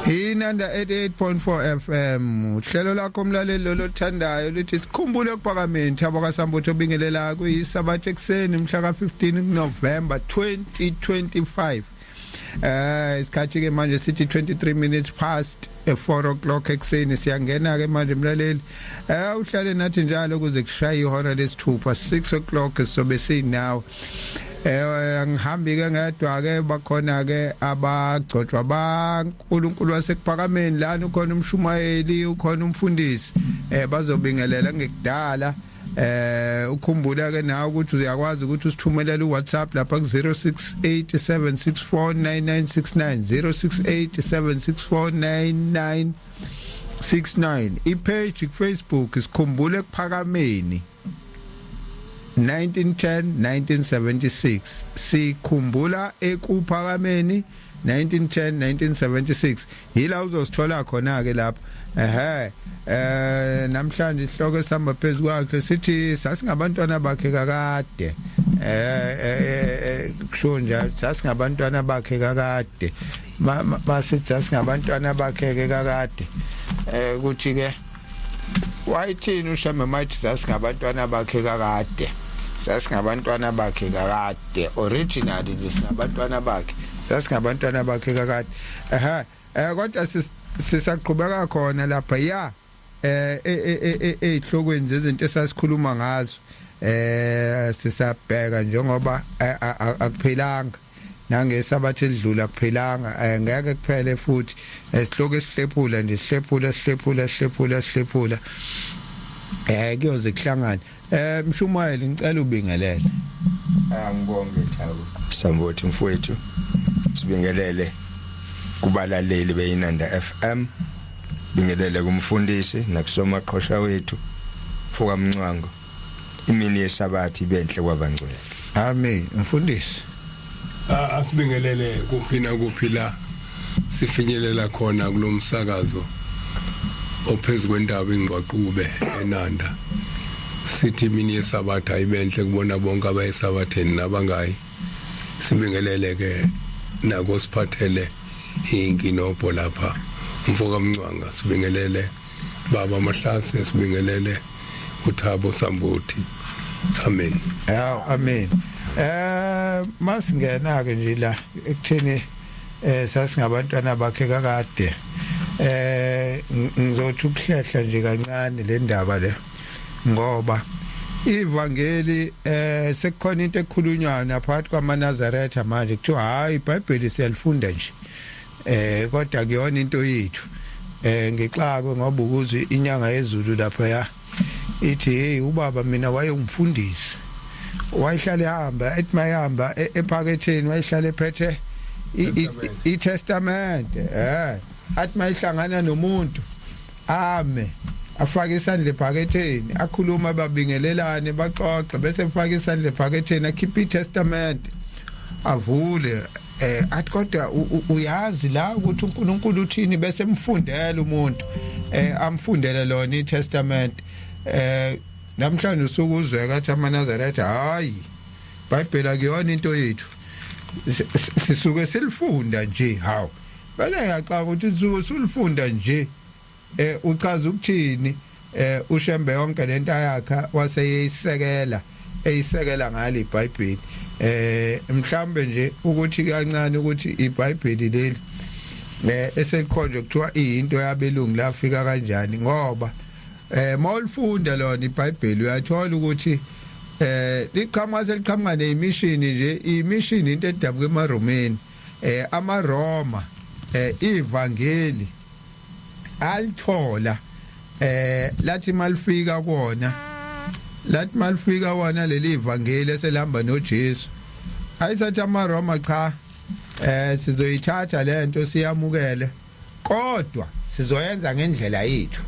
Inanda 88.4 FM, uhlelo lakho umlaleli lolothandayo lithi Sikhumbule Ekuphakameni. Thabo kaSambutho obingelela kuyisabatha ekseni mhla ka15 November 2025. Isikhathi ke manje sithi 23 minutes past 4 o'clock ekseni. Siyangena ke manje, mlaleli. Uhlale nathi njalo kuze kushaye ihora lesithupha, 6 o'clock, sobe sinawe. Angihambi ke ngedwa ke, bakhona ke abagcotshwa baNkulunkulu wasekuphakameni lana. Ukhona umshumayeli, ukhona umfundisi, bazobingelela ngekudala. Ukhumbula ke nawe ukuthi uyakwazi ukuthi usithumelele uWhatsApp lapha ku 0687649969, 0687649969. Ipage ku Facebook, Sikhumbule Ekuphakameni 1910 1976, Sikhumbula Ekuphakameni 1910 1976, yila uzosithola khona ke lapha. Ehe, namhlanje isihloko esihamba phezulu kwakhe sithi sasingabantwana bakhe kakade. Kusho njalo, sasingabantwana bakhe kakade. Masithi sasingabantwana bakhe ke kakade, ukuthi ke wayithini uShembe mathi sasingabantwana bakhe kakade? Sasingabantwana bakhe kakade, originally nje singabantwana bakhe, sasingabantwana bakhe kakade. Ehe, kodwa sisaqhubeka khona lapha ya ezihlokweni zezinto esasikhuluma ngazo. Sisabheka njengoba akuphelanga nangesabatha elidlula, kuphelanga, ngeke kuphele futhi. Sihloko esihlephula nje, sihlephula, sihlephula, sihlephula, sihlephula, kuyoze kuhlangane. Mshumayeli, ngicela ubingelele. Angibonge, Thabo Sambothi mfowethu. Sibingelele kubalaleli beInanda FM, bingelele kumfundisi nakusomaqhosha wethu Fuka Mncwango. Imini yesabathi ibenhle kwabangcwele. Amen, mfundisi. Asibingelele kuphi na kuphi la sifinyelela khona kulomsakazo ophezulu kwentaba iNgqwaqube eNanda. Sithi imini yesabatha ibenhle kubona bonke abayesabatheni nabangayi. Sibingelele ke nako siphathele inkinobho lapha, umfoka Mncwanga. Sibingelele baba Mahlase, sibingelele uThabo Sambuthi. Amen. Yaw, amen. Masingena ke nje la ekutheni sasingabantwana bakhe kakade. Ngizothi ukuhlehla nje kancane le ndaba le, ngoba ivangeli sekukhona into ekhulunywayo naphakathi kwamaNazaretha manje, kuthiwa hayi, iBhayibheli siyalifunda nje, kodwa kuyona into yethu. Ngixakwe ngoba ukuze inyanga yezulu lapha ya ithi, "Hey, ubaba mina wayengumfundisi, wayehlala ehamba, ethi mayihamba ephaketheni wayehlala ephethe iTestament. Athi mayihlangana nomuntu ame, afake isandla ephaketheni, akhuluma, babingelelane, baxoxe, bese efaka isandla ephaketheni, akhiphe iTestament, avule, athi, kodwa uyazi la ukuthi uNkulunkulu uthini, bese emfundela umuntu, amfundele lona iTestament. Namhlanje usuku uzwe kathi amaNazaretha, hayi, iBhayibheli akuyona into yethu, sisuke silifunda nje. Hawu, bese ngiyacaba ukuthi usuke sulifunda nje, uchaza ukuthini? UShembe yonke lento ayakha waseyisekela, eyisekela ngalo iBhayibheli. Mhlambe nje ukuthi kancane ukuthi iBhayibheli leli eselikhonje kuthiwa iyinto yabelungu lafika kanjani, ngoba mawulifunda lona iBhayibheli uyathola ukuthi liqhamuka, seliqhamuka nemission nje. Imission into edabuka emaRomeni, amaRoma ivangeli alithola, lathi malifika kona, lathi malifika wona leli ivangeli eselihamba noJesu, ayisathi amaRoma, cha, sizoyithatha lento siyamukele, kodwa sizoyenza ngendlela yethu.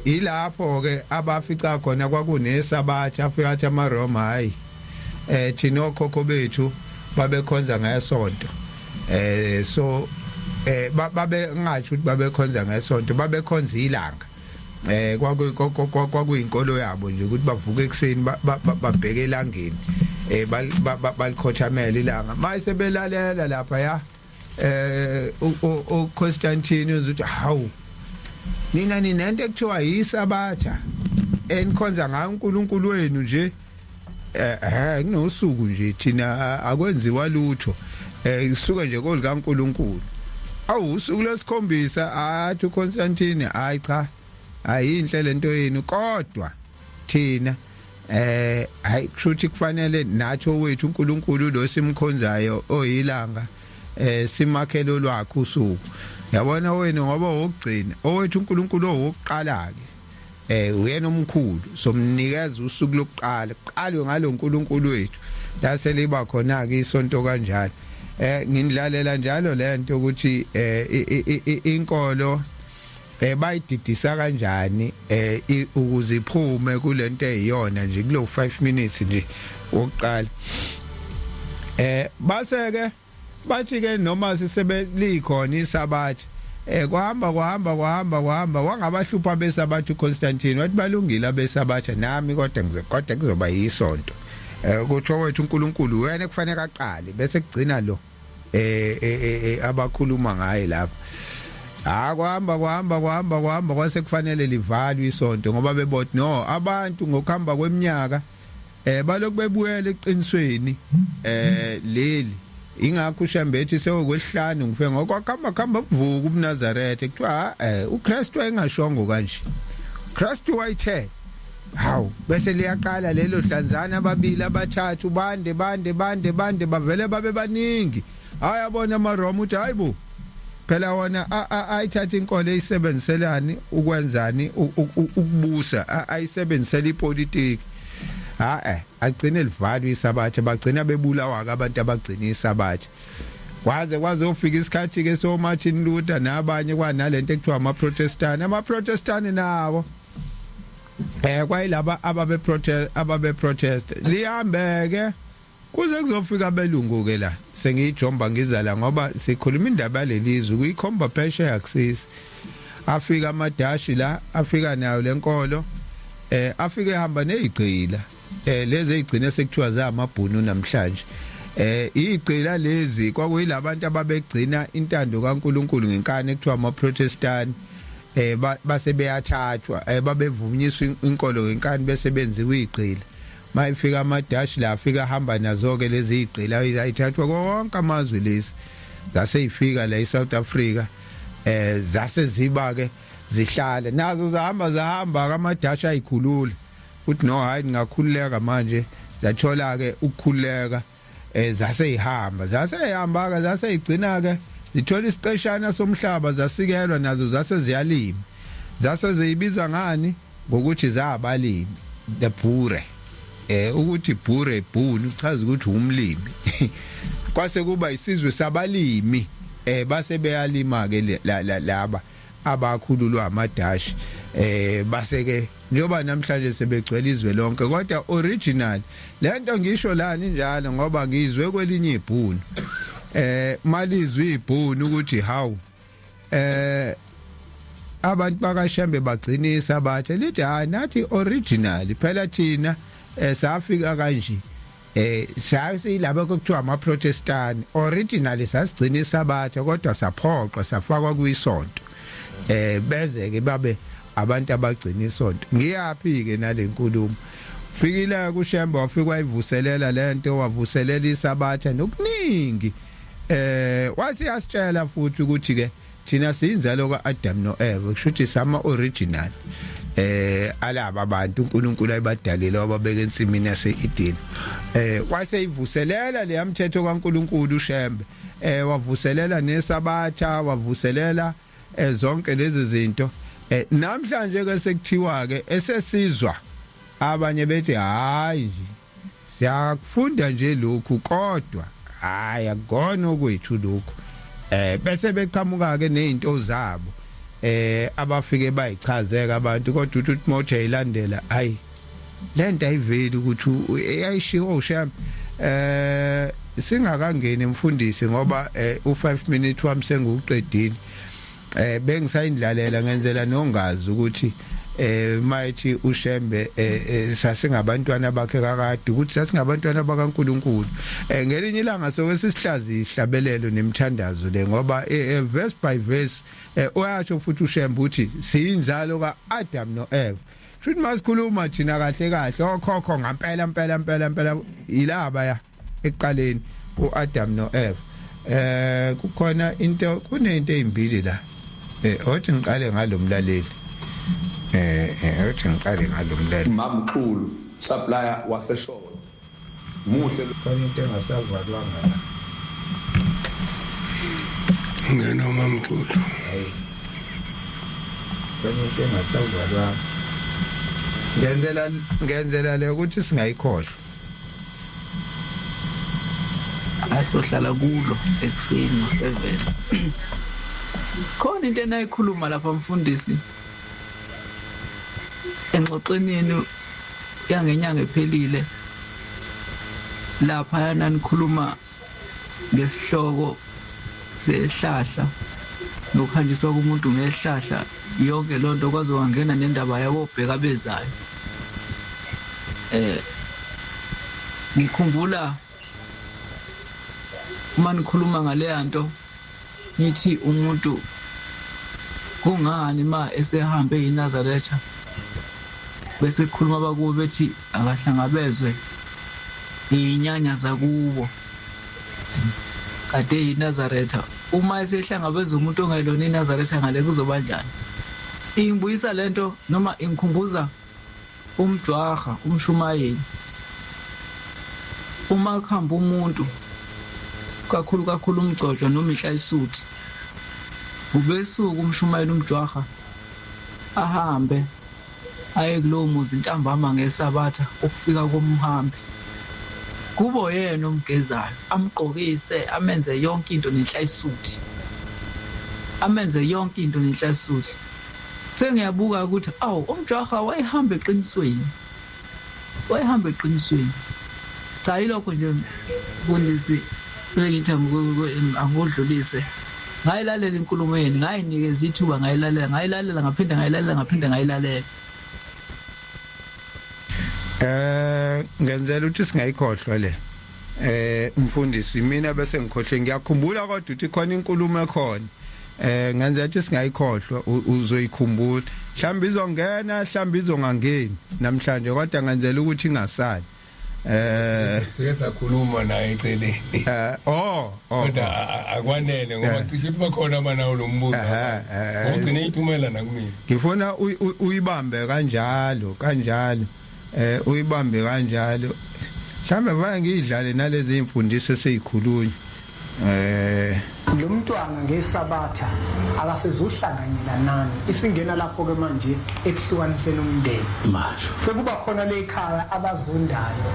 Ilapho ke abafica khona kwakunesabatha. Afika athi amaRoma, hayi, thina okhokho bethu babekhonza ngesonto. So babe ngathi ukuthi babekhonza ngesonto, babekhonza ilanga. Kwakuyinkolo yabo nje ukuthi bavuke ekseni babheke elangeni, balikhothamela ilanga. Mase belalela lapha ya. uConstantine uthi, "Hawu, nina ninento ekuthiwa yisabatha enikhonza ngayo uNkulunkulu wenu nje. Kunosuku nje thina akwenziwa lutho, isuka nje kolika uNkulunkulu. Awu, usuku lesikhombisa." Athi uConstantine, "Hayi cha, ayinhle lento yenu, kodwa thina hayi, kushuthi kufanele nathi owethu uNkulunkulu lo simkhonzayo oyilanga simakhelo lwakhe usuku. Yabona wena, ngoba wokugcina, owethu uNkulunkulu owokuqala ke uyena omkhulu, somnikeza usuku lokuqala, kuqalwe ngalo uNkulunkulu wethu." Lase liba khona ke isonto kanjalo. Ngindlalela njalo lento ukuthi inkolo bayididisa kanjani ukuze iphume kulento eyiyona nje kulo 5 minutes nje wokuqala. Base ke bathi ke noma sisebelikhona isabatha, kwahamba kwahamba kwahamba kwahamba, wangabahlupha besabatha uConstantine. Wathi, "Balungile abesabatha nami, kodwa ngize kodwa kuzoba yisonto ukuthi owethu uNkulunkulu wena kufanele aqale, bese kugcina lo abakhuluma ngaye lapha." Ha, kwahamba kwahamba kwahamba kwahamba, kwase kufanele livalwe isonto ngoba bebothi no abantu ngokuhamba kweminyaka balokhu bebuyela eqinisweni leli. Ingakho uShembethi sewokwesihlanu ngife ngokwakhamba khamba kuvuka ubuNazaretha, kuthiwa uKristu ayengashongo kanje, Kristu wayithe hawu. Bese liyaqala lelo hlanzana, ababili, abathathu, bande bande bande bande, bavele babe baningi. Ayabona amaRoma uthi, "Hayibo, phela wona ayithatha inkolo eyisebenziselani ukwenzani? Ukubusa, ayisebenzisela ipolitiki." Ha, agcine livalwe isabatha, bagcina bebulawa ke abantu abagcina isabatha, kwaze kwazofika isikhathi ke so Martin Luther nabanye, kwanalento ekuthiwa ama Protestant. Ama Protestant nawo kwayilaba ababe protest, lihambeke kuze kuzofika abelungu ke. La sengiyijomba ngizala ngoba sikhuluma indaba yalelizwe kuyikhomba phesheya kusisi. Afika amadashi la, afika nayo lenkolo, afike ehamba nezigqila, lezi ezigcine sekuthiwa zamabhunu namhlanje. Igqila lezi kwakuyilabantu ababegcina intando kaNkuluNkulu ngenkani ekuthiwa ama Protestant. Base beyathathwa, babevunyiswa inkolo ngenkani, bese benziwa igqila. Mayifika amadashi la, afika hamba nazo ke lezi igqila, ayithathwa konke amazwe lezi, zase ifika la eSouth Africa, zase ziba ke zihlala nazo. Zahamba zahamba, amadashi ayikhulula uthi, "No, hayi, ningakhululeka manje." Zathola ke ukukhululeka, zase ihamba, zase ihamba ke, zase igcina ke zithola isiqeshana somhlaba, zasikelwa nazo, zase ziyalima, zase ziyibiza ngani? Ngokuthi zabalimi, the Boere. Ukuthi Boere, boon uchaza ukuthi umlimi. Kwase kuba isizwe sabalimi, base beyalima ke laba abakhululwa amadashi, base ke njengoba namhlanje sebegcwele izwe lonke. Kodwa original lento ngisho lani njalo ngoba ngizwe kwelinye ibhunu, malizwe ibhunu ukuthi, "Hawu, abantu bakaShembe bagcinisa bathe," lithi, "Hayi, nathi original phela thina safika kanje, sayilabo okuthiwa ama Protestant. Originally sasigcina isabatha, kodwa saphoqwa safakwa kuyisonto, beze ke babe abantu abagcina isonto." Ngiyaphi ke nalenkulumo? Fikile kuShembe, wafika wayivuselela lento, wavuselela isabatha nokuningi. Wasiyasitshela futhi ukuthi ke thina siyinzalo kaAdam noEva, kusho ukuthi sama original alaba abantu uNkulunkulu ayibadalile, wababeka ensimini yaseEden. Waseyivuselela le yamthetho kaNkulunkulu uShembe, wavuselela nesabatha, wavuselela zonke lezi zinto. Namhlanje ke sekuthiwa ke esesizwa abanye bethi, "Hayi nje, siyakufunda nje lokhu, kodwa hayi, akukona okwethu lokhu." Bese beqhamuka ke nezinto zabo abafike bayichazeka abantu, kodwa uthi mothi ayilandela, hayi, lento ayiveli ukuthi eyayishiwo uShembe. Singakangeni mfundisi, ngoba u5 minute wami senguqedile, bengisayindlalela ngenzela nongazi ukuthi Mayithi uShembe sasingabantwana bakhe kakade, ukuthi sasingabantwana bakaNkuluNkulu. Ngelinye ilanga soke sisihlazi ihlabelelo nemithandazo le, ngoba verse by verse uyasho futhi uShembe uthi siyinzalo kaAdam noEva. Futhi masikhuluma thina kahle kahle okhokho ngampela mpela mpela mpela yilaba ya ekuqaleni uAdam noEva. Kukhona into, kunento ezimbili la. Othi ngiqale ngalomlaleli. Othi ngiqale ngalomlaleli. Mamxulu supplier waseshowe muhle. Khona into engasavalwanga la. Ngena uMamxulu. Hayi. Khona into engasavalwanga. Ngenzela le ukuthi singayikhohlwa. Asohlala kulo ekuseni ngo-7. Khona into enayikhuluma lapha mfundisi engxoxweni yenu yangenyanga ephelile lapha, nanikhuluma ngesihloko sehlahla nokuhanjiswa komuntu ngehlahla, yonke lonto kwaze wangena nendaba yabobheka bezayo. Ngikhumbula uma nikhuluma ngaleya nto, nithi umuntu kungani ma esehambe yiNazaretha, bese kukhuluma abakubo bethi akahlangabezwe inyanya zakubo kade yiNazaretha. Uma esehlangabeza umuntu ongelona iNazaretha ngale, kuzoba njani? Ingibuyisa lento noma ingikhumbuza umjwaha umshumayeli, uma kuhamba umuntu kakhulu kakhulu umgcotshwa noma ihlayisuthi, ubesuka umshumayeli umjwaha ahambe aye kulowo muzi ntambama ngesabatha. Ukufika komhambi kubo yena omgezayo, amgqokise, amenze yonke into nenhlayisuthi, amenze yonke into nenhlayisuthi. Sengiyabuka ukuthi awu, umjaha wayehamba eqinisweni, wayehamba eqinisweni. Cha, yilokho nje mfundisi bengithi angudlulise. Ngayilalela inkulumo yenu, ngayinikeza ithuba, ngayilalela, ngayilalela, ngaphinda ngayilalela, ngaphinda ngayilalela. Ngenzela ukuthi singayikhohlwa le. Mfundisi, mina bese ngikhohle, ngiyakhumbula kodwa ukuthi khona inkulumo ekhona. Ngenzela ukuthi singayikhohlwa, uzoyikhumbula. Mhlawumbe izongena, mhlawumbe izongangeni namhlanje, kodwa ngenzela ukuthi ingasali. Sike sakhuluma naye eceleni. Oh. Kodwa akwanele ngoba cishe bakhona abanawo lo mbuzo. Ugcine ithumela nakumina. Ngifuna uyibambe kanjalo kanjalo. Uyibambe kanjalo. Mhlambe vaye ngiyidlale nalezi imfundiso eseyikhulunywa. Lo mntwana ngesabatha akasezuhlanganyela nani. Isingena lapho ke manje ekuhlukaniseni umndeni. Manje sekuba khona lekhaya abazondayo,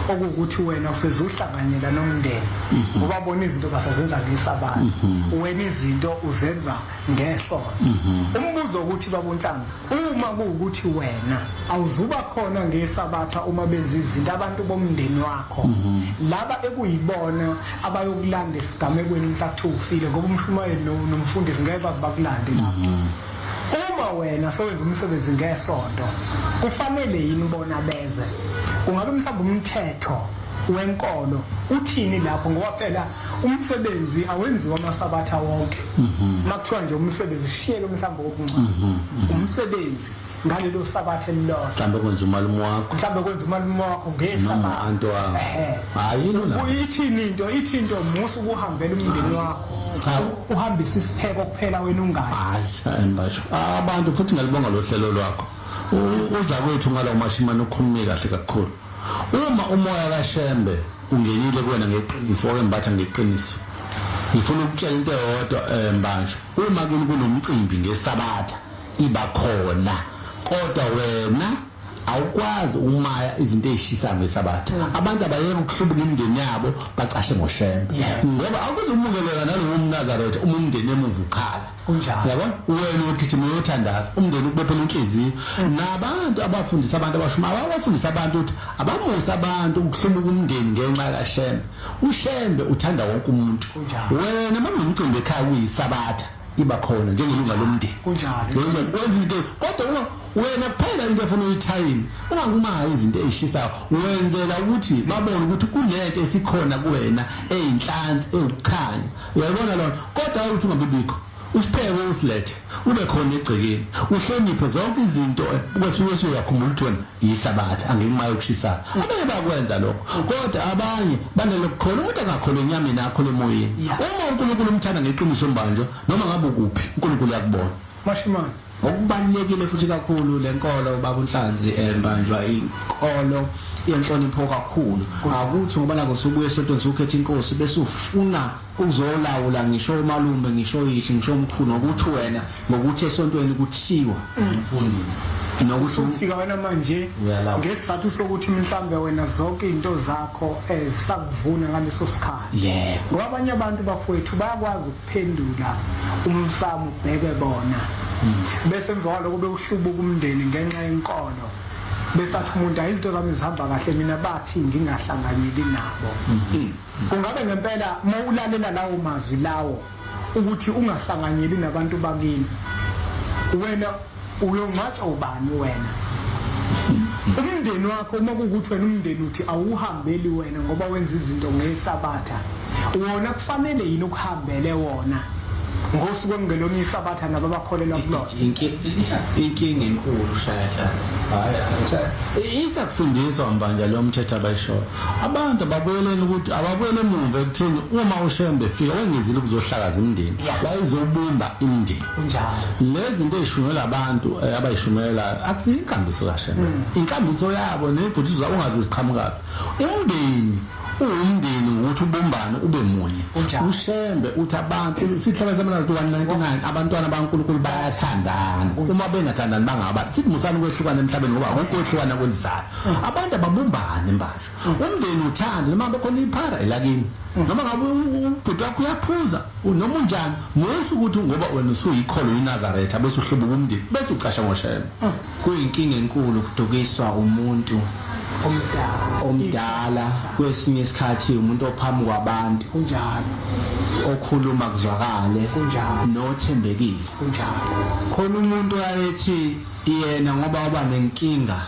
okuwukuthi wena usezuhlanganyela nomndeni ngoba bona izinto basazenza ngesabatha, wena izinto uzenza ngesonto. Umbuzo ukuthi, babunhlanzi, uma kuwukuthi wena awuzuba khona ngesabatha uma benza izinto abantu bomndeni wakho laba ekuyibona abayokulanda esigamekweni mhla kuthiwa ufile, ngoba umshumayeli nomfundisi ngeke baze bakulande lapho, uma wena sewenza umsebenzi ngesonto, kufanele yini bona beze? Kungabe mhlawumbe umthetho wenkolo uthini lapho? Ngoba phela umsebenzi awenziwa amasabatha wonke. Makuthiwa nje umsebenzi shiyelo mhlawumbe wokungcwaba umsebenzi ngalelo sabatha elilodwa. Mhlawumbe kwenza umalume wakho. Mhlawumbe kwenza umalume wakho ngesabatha. Noma anti wakho. Hayi, yini la? Ithini into, ithi into musa ukuhambela umndeni wakho. Cha. Uhambisa isipheko kuphela, wena ungayi. Hayi, mbasho abantu, futhi ngalibonga lo hlelo lwakho. Uza kwethu ngalo mashimane, ukhulume kahle kakhulu. Uma umoya kaShembe ungenile kuwena ngeqiniso, wakembatha ngeqiniso, ngifuna ukutshela into eyodwa, mbanjwa: uma kini kunomcimbi ngesabatha, iba khona, kodwa wena awukwazi umaya izinto ezishisayo ngesabatha. Abantu abayeke ukuhlubuka imindeni yabo, bacashe ngoShembe, ngoba akuzumukeleka nalowo umNazaretha uma umndeni emuva ukhala. Kunjalo. Yabona, wena ugijima uyothandaza, umndeni ukubophela inhliziyo. Nabantu abafundisa abantu, abashuma, abafundisa abantu ukuthi abamusa abantu ukuhlubuka umndeni ngenxa kaShembe. UShembe uthanda wonke umuntu. Kunjalo. Wena makunomcimbi ekhaya kuyisabatha. Iba khona njengelunga lomndeni. Kunjalo. Wenza izinto, kodwa uma wena kuphela into efuna uyithayini, ungakumayi izinto ezishisayo, wenzela ukuthi babone ukuthi kunento esikhona kuwena eyinhlansi, ewukukhanya, uyayibona lona. Kodwa hayi ukuthi ungabibikho, usipheke, usilethe, ube khona egcekeni, uhloniphe zonke izinto. Kwesinye uyakhumbula ukuthi wena yisabatha, angikumaye ukushisayo. Abanye bakwenza lokho, kodwa abanye banelokukholwa. Umuntu angakholwa enyameni, akholwa emoyeni. Uma uNkulunkulu umthanda ngeqiniso, mbanjwa, noma ngabe ukuphi, uNkulunkulu uyakubona. Mashimane. Okubalulekile futhi kakhulu, lenkolo, baba uNhlanzi, embanjwa, inkolo yenhlonipho kakhulu. Akuthi ngoba nako usubuye esontweni, usukhetha inkosi, bese ufuna ukuzolawula ngisho umalume, ngisho uyihlo, ngisho umkhulu, ngokuthi wena, ngokuthi esontweni kuthiwa umfundisi nokuthi Ufika wena manje Uyalawula. Ngesizathu sokuthi mhlambe wena zonke into zakho ezisakuvuna ngaleso sikhathi. Ngoba abanye abantu, bafowethu, bayakwazi ukuphendula umsamo ubheke bona, bese emva kwaloko bewuhlubuka umndeni ngenxa yenkolo, besathi umuntu, "Ayi, izinto zami zihamba kahle mina, bathi ngingahlanganyeli nabo." Kungabe ngempela mawulalela lawo mazwi lawo ukuthi ungahlanganyeli nabantu bakini, wena uyongcwatshwa ubani wena, umndeni wakho, uma kuwukuthi wena umndeni uthi awuhambeli wena ngoba wenza izinto ngesabatha, wona kufanele yini ukuhambele wona ngosuku okungelona isabatha nabo abakholelwa kulona? Inkinga enkulu, shaya hlanzi. Hayi, isakufundiswa, mbanja, lo mthetho abayishoyo. Abantu ababuyeleni, ukuthi ababuyele emuva ekutheni uma uShembe efika, wengezile ukuzohlakaza imindeni, wayezobumba imindeni. Lezi zinto ezishunelwa abantu, abayishumelayo, akusiyo inkambiso kaShembe, inkambiso yabo nemfundiso zabo ungazi ziqhamukaphi. Umndeni uwumndeni ngokuthi ubumbane, ube munye. UShembe uthi abantu, sihlaba semana 199, abantwana baNkulunkulu bayathandana. Uma bengathandani bangaba, sithi musani ukwehlukana emhlabeni, ngoba akukho kwehlukana kwelizayo. Abantu ababumbane, mbasho, umndeni uthande noma bekhona iphara elakini, noma ngabe ubhuti wakho uyaphuza noma unjani. Musa ukuthi ngoba wena usuyikholo, uyiNazaretha, bese uhlubuka umndeni, bese ucasha ngoShembe. Kuyinkinga enkulu ukudukiswa umuntu omdala. Omdala, kwesinye isikhathi umuntu ophambi kwabantu, okhuluma kuzwakale, nothembekile. Khona umuntu oyayethi yena ngoba waba nenkinga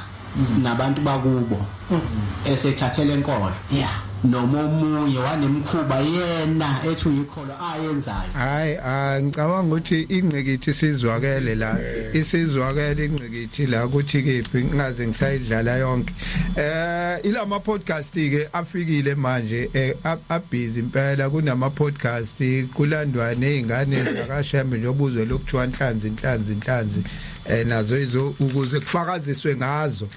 nabantu bakubo, esethathele enkolo, noma omunye wanemkhuba yena ethi uyikholo ayenzayo. Hayi, ngicabanga ukuthi ingqikithi isizwakele la, isizwakele ingqikithi la ukuthi kephi, ngingaze ngisayidlala yonke. Ilama podcast ke afikile manje, abusy impela. Kunama podcast, kulandwa nezingane zakaShembe, njengoba lokuthiwa nhlanzi, nhlanzi, nhlanzi, nazo izo ukuze kufakaziswe ngazo,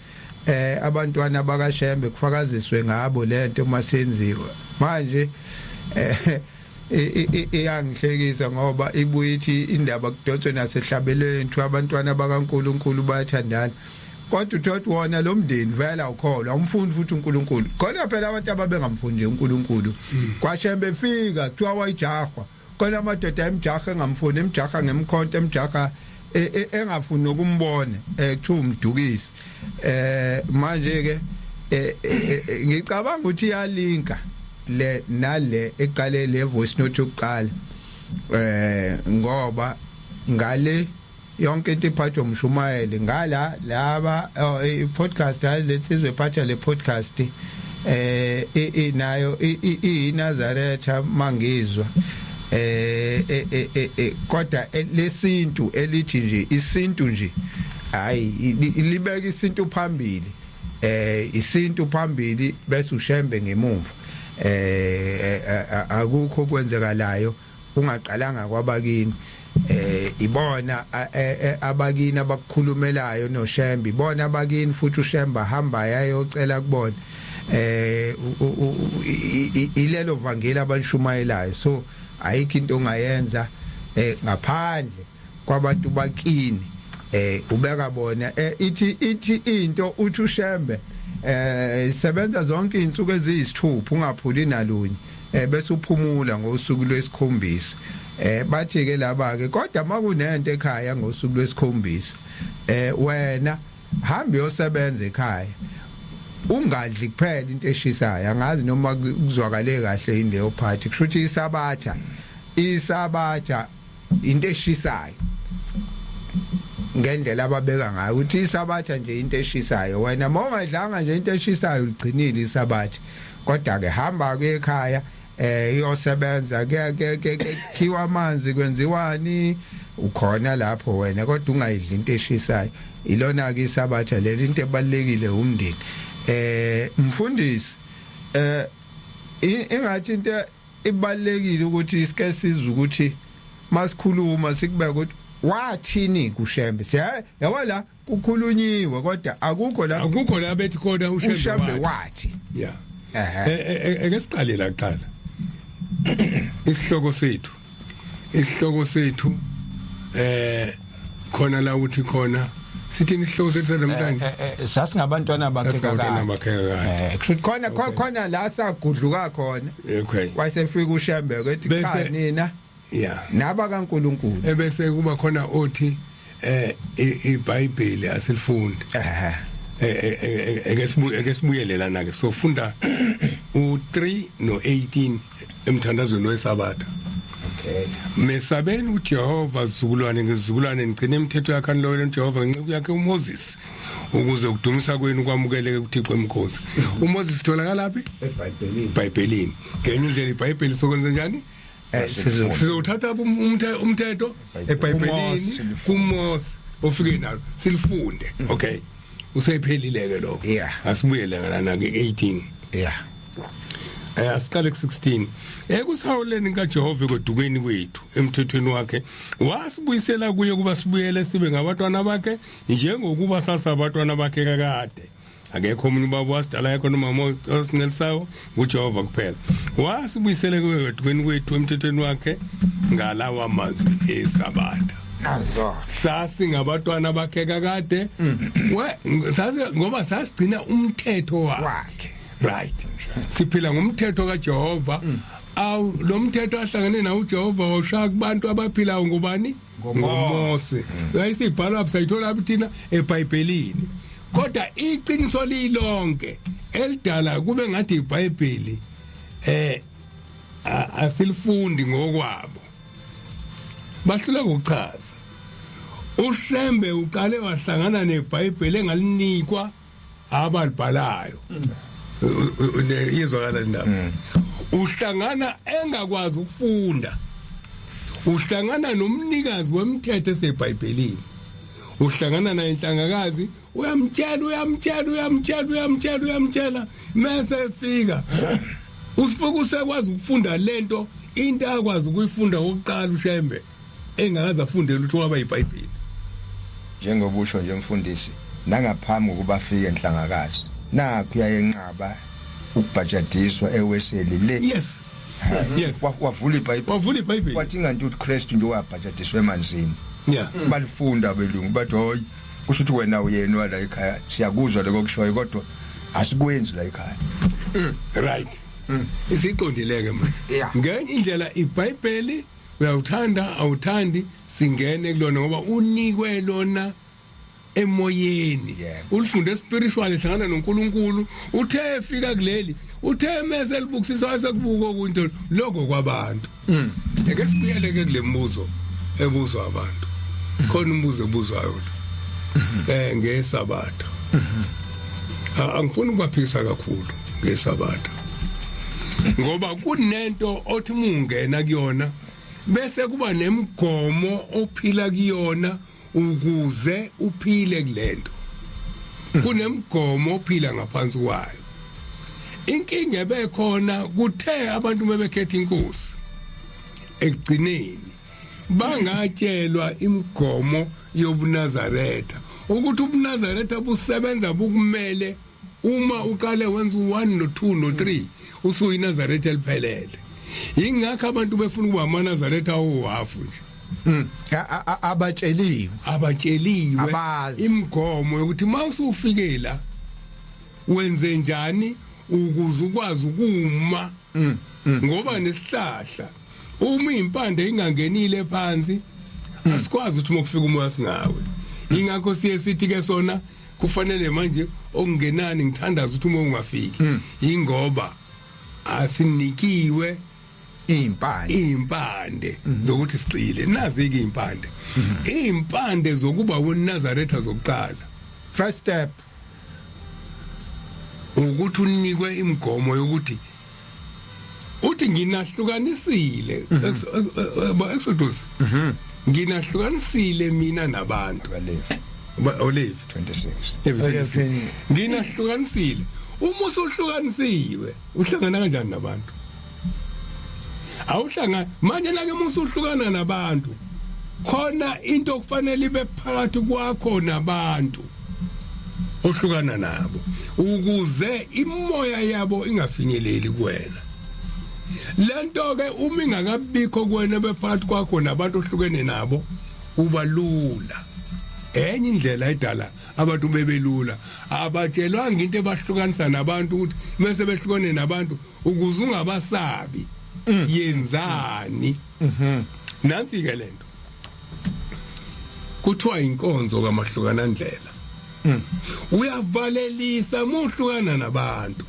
abantwana bakaShembe, kufakaziswe ngabo lento masenziwa manje. Iyangihlekisa ngoba ibuye ithi indaba kudonswe nasehlabelweni, kuthiwa abantwana bakaNkuluNkulu bayathandana, kodwa uthothi wona lo mndeni vele awukholwa, awumfuni futhi uNkulunkulu. Khona phela abantu ababengamfundi nje uNkulunkulu. KwaShembe efika, kuthiwa wayijahwa khona amadoda emjaha, engamfuni, emjaha ngemkhonto, emjaha, engafuni nokumbona, kuthiwa umdukisi. Manje ke ngicabanga ukuthi iyalinka le nale eqale le voice note yokuqala, ngoba ngale yonke into iphathwa umshumayeli, ngala laba i-podcast lensizwe ephatha le podcast inayo iNazaretha mangizwa, kodwa lesintu elithi nje isintu nje, hayi, libeka isintu phambili, isintu phambili bese uShembe ngemumva. Akukho kwenzekalayo ungaqalanga kwabakini. Ibona abakini abakukhulumelayo noShembe, ibona abakini futhi uShembe ahamba ayocela kubona, ilelo vangeli abalishumayelayo. So ayikho into ongayenza ngaphandle kwabantu bakini, ubeka bona. Ithi into, uthi uShembe, sebenza zonke izinsuku eziyisithupha, ungaphuli nalunye, bese uphumula ngosuku lwesikhombisa. Bathi ke laba ke, kodwa makunento ekhaya ngosuku lwesikhombisa, wena hamba uyosebenza ekhaya, ungadli kuphela into eshisayo. Angazi noma kuzwakale kahle yini leyo part. Kusho ukuthi isabatha Into eshisayo ngendlela ababeka ngayo ukuthi isabatha nje into eshisayo, wena mawungadlanga nje into eshisayo uligcinile isabatha. Kodwa ke hamba ke ekhaya, iyosebenza ke ke khiwa amanzi, kwenziwani, ukhona lapho wena, kodwa ungayidli into eshisayo. Ilona ke isabatha leli, into ebalekile umndeni. Mfundisi, ingathi into ibalekile ukuthi sike sizwe ukuthi masikhuluma sikubeka ukuthi wathini kuShembe. Siya yabo la kukhulunyiwe, kodwa akukho la Akukho la bethi khona uShembe uShembe wathi. Wathi. Yeah. Eke siqale la kuqala. Isihloko sethu khona la uthi khona, sithini isihloko sethu namhlanje? Sasingabantwana bakhe. Sasingabantwana bakhe kakade. Kusho khona la sagudluka khona. Wayesefika uShembe kethi cha, nina naba kaNkuluNkulu. Ebese kuba khona othi iBhayibheli asilifundi. Eke sibuyele lana ke, sofunda u3 no18 emthandazweni weSabatha. Mesabeni uJehova zizukulwane ngezizukulwane, nigcine imithetho yakhe aniloyele uJehova ngenceku yakhe uMoses, ukuze ukudumisa kwenu kwamukeleke kuThixo emkhosi. UMoses tholakala phi? EBhayibhelini. IBhayibhelini. Ngenye indlela iBhayibheli sokwenza njani? Sizowuthatha umthetho eBhayibhelini kuMose ofike nalo, silifunde. Okay, usephelile ke lokho. Asibuyele ngalana ke 18. Asiqale ku16. Ekusahawuleni kaJehova ekodukeni kwethu emthethweni wakhe, wasibuyisela kuye kuba sibuyele sibe ngabantwana bakhe, njengokuba sasabatwana bakhe kakade. Akekho omunye ubaba wasidala yakho nomama osincelisayo, nguJehova kuphela. Wasibuyisele kuye ekodukeni kwethu emthethweni wakhe ngalawa mazwi eSabatha. Nazo. Sasingabatwana bakhe kakade we sasi ngoba sasigcina umthetho wakhe. Wakhe. Right, siphila ngumthetho kaJehova. Awu, lo mthetho ahlangene nawo uJehova wawushaya kubantu abaphilayo ngubani? NgoMose. Yayisibhalwa, sayithola thina eBhayibhelini, kodwa iqiniso lilonke elidala kube ngathi iBhayibheli asilifundi ngokwabo, bahluleka ukuchaza. uShembe uqale wahlangana neBhayibheli engalinikwa abalibhalayo. Izwakala indaba, uhlangana engakwazi ukufunda, uhlangana nomnikazi wemthetho eseBhayibhelini, uhlangana naye inhlangakazi, uyamtshela, uyamtshela, uyamtshela, uyamtshela, uyamtshela, mase efika usifika usekwazi ukufunda lento. Into akwazi ukuyifunda okokuqala uShembe engakaze afunde lutho waba iBhayibheli. Njengoba usho nje mfundisi, nangaphambi kokuba afike enhlangakazi, nakho uyayenqaba ukubhajadiswa eweseli le. Wavula iBhayibheli. Wavula iBhayibheli. Wathi inganti uthi Kristu nje wabhajadiswa emanzini. Balifunda abelungu, bathi hoyi, kusho ukuthi wena uyena wala ekhaya, siyakuzwa lokho kushoyo, kodwa asikwenzi la ekhaya. Right, isiqondile ke manje. Ngenye indlela iBhayibheli, uyawuthanda awuthandi, singene kulona ngoba unikwe lona emoyeni. Ulifunde spiritual, ehlangana noNkulunkulu. Uthe efika kuleli, uthe mase libukisisa, wasekubuka okunto lokho kwabantu. Ake sibuyele ke kule mbuzo ebuzwa abantu. Khona umbuzo ebuzwayo lo ngeSabatha. Angifuni ukubaphikisa kakhulu ngeSabatha, ngoba kunento othi mungena kuyona bese kuba nemigomo ophila kuyona ukuze uphile kulento. Kunemigomo ophila ngaphansi kwayo. Inkinga ebekhona, kuthe abantu bebekhetha inkosi, ekugcineni bangatshelwa imigomo yobuNazaretha, ukuthi ubuNazaretha busebenza bukumele uma uqale wenza u1 no2 no3 usuyinazaretha eliphelele. Ingakho abantu befuna ukuba amaNazaretha awuhafu nje. Abatsheliwe. Abatsheliwe Abazi. imigomo yokuthi mawusufike la wenze njani ukuze ukwazi ukuma, ngoba nesihlahla uma impande ingangenile phansi asikwazi ukuthi uma kufika umoya singawe. Ingakho siye sithi ke sona kufanele manje okungenani ngithandaza ukuthi uma ungafiki, ingoba asinikiwe. Impande. Impande zokuthi sigxile. Nazi ke impande, impande zokuba uNazaretha zokuqala. First step. Ukuthi unikwe imigomo yokuthi uthi nginahlukanisile, Exodus, nginahlukanisile mina nabantu. Balevi. Olive 26. Levi. Nginahlukanisile. Uma usuhlukanisiwe, uhlangana kanjani nabantu? Awuhlanga manje la ke. Uma usuhlukana nabantu, khona into okufanele ibe phakathi kwakho nabantu ohlukana nabo, ukuze imoya yabo ingafinyeleli kuwena. Lento ke uma ingakabikho kuwena, bephakathi kwakho nabantu ohlukene nabo, uba lula. Enye indlela edala abantu bebelula, abatshelwanga into ebahlukanisa nabantu, ukuthi mase behlukene nabantu, ukuze ungabasabi, yenzani. Nansi ke lento kuthiwa inkonzo kamahlukana ndlela. Uyavalelisa muhlukana nabantu.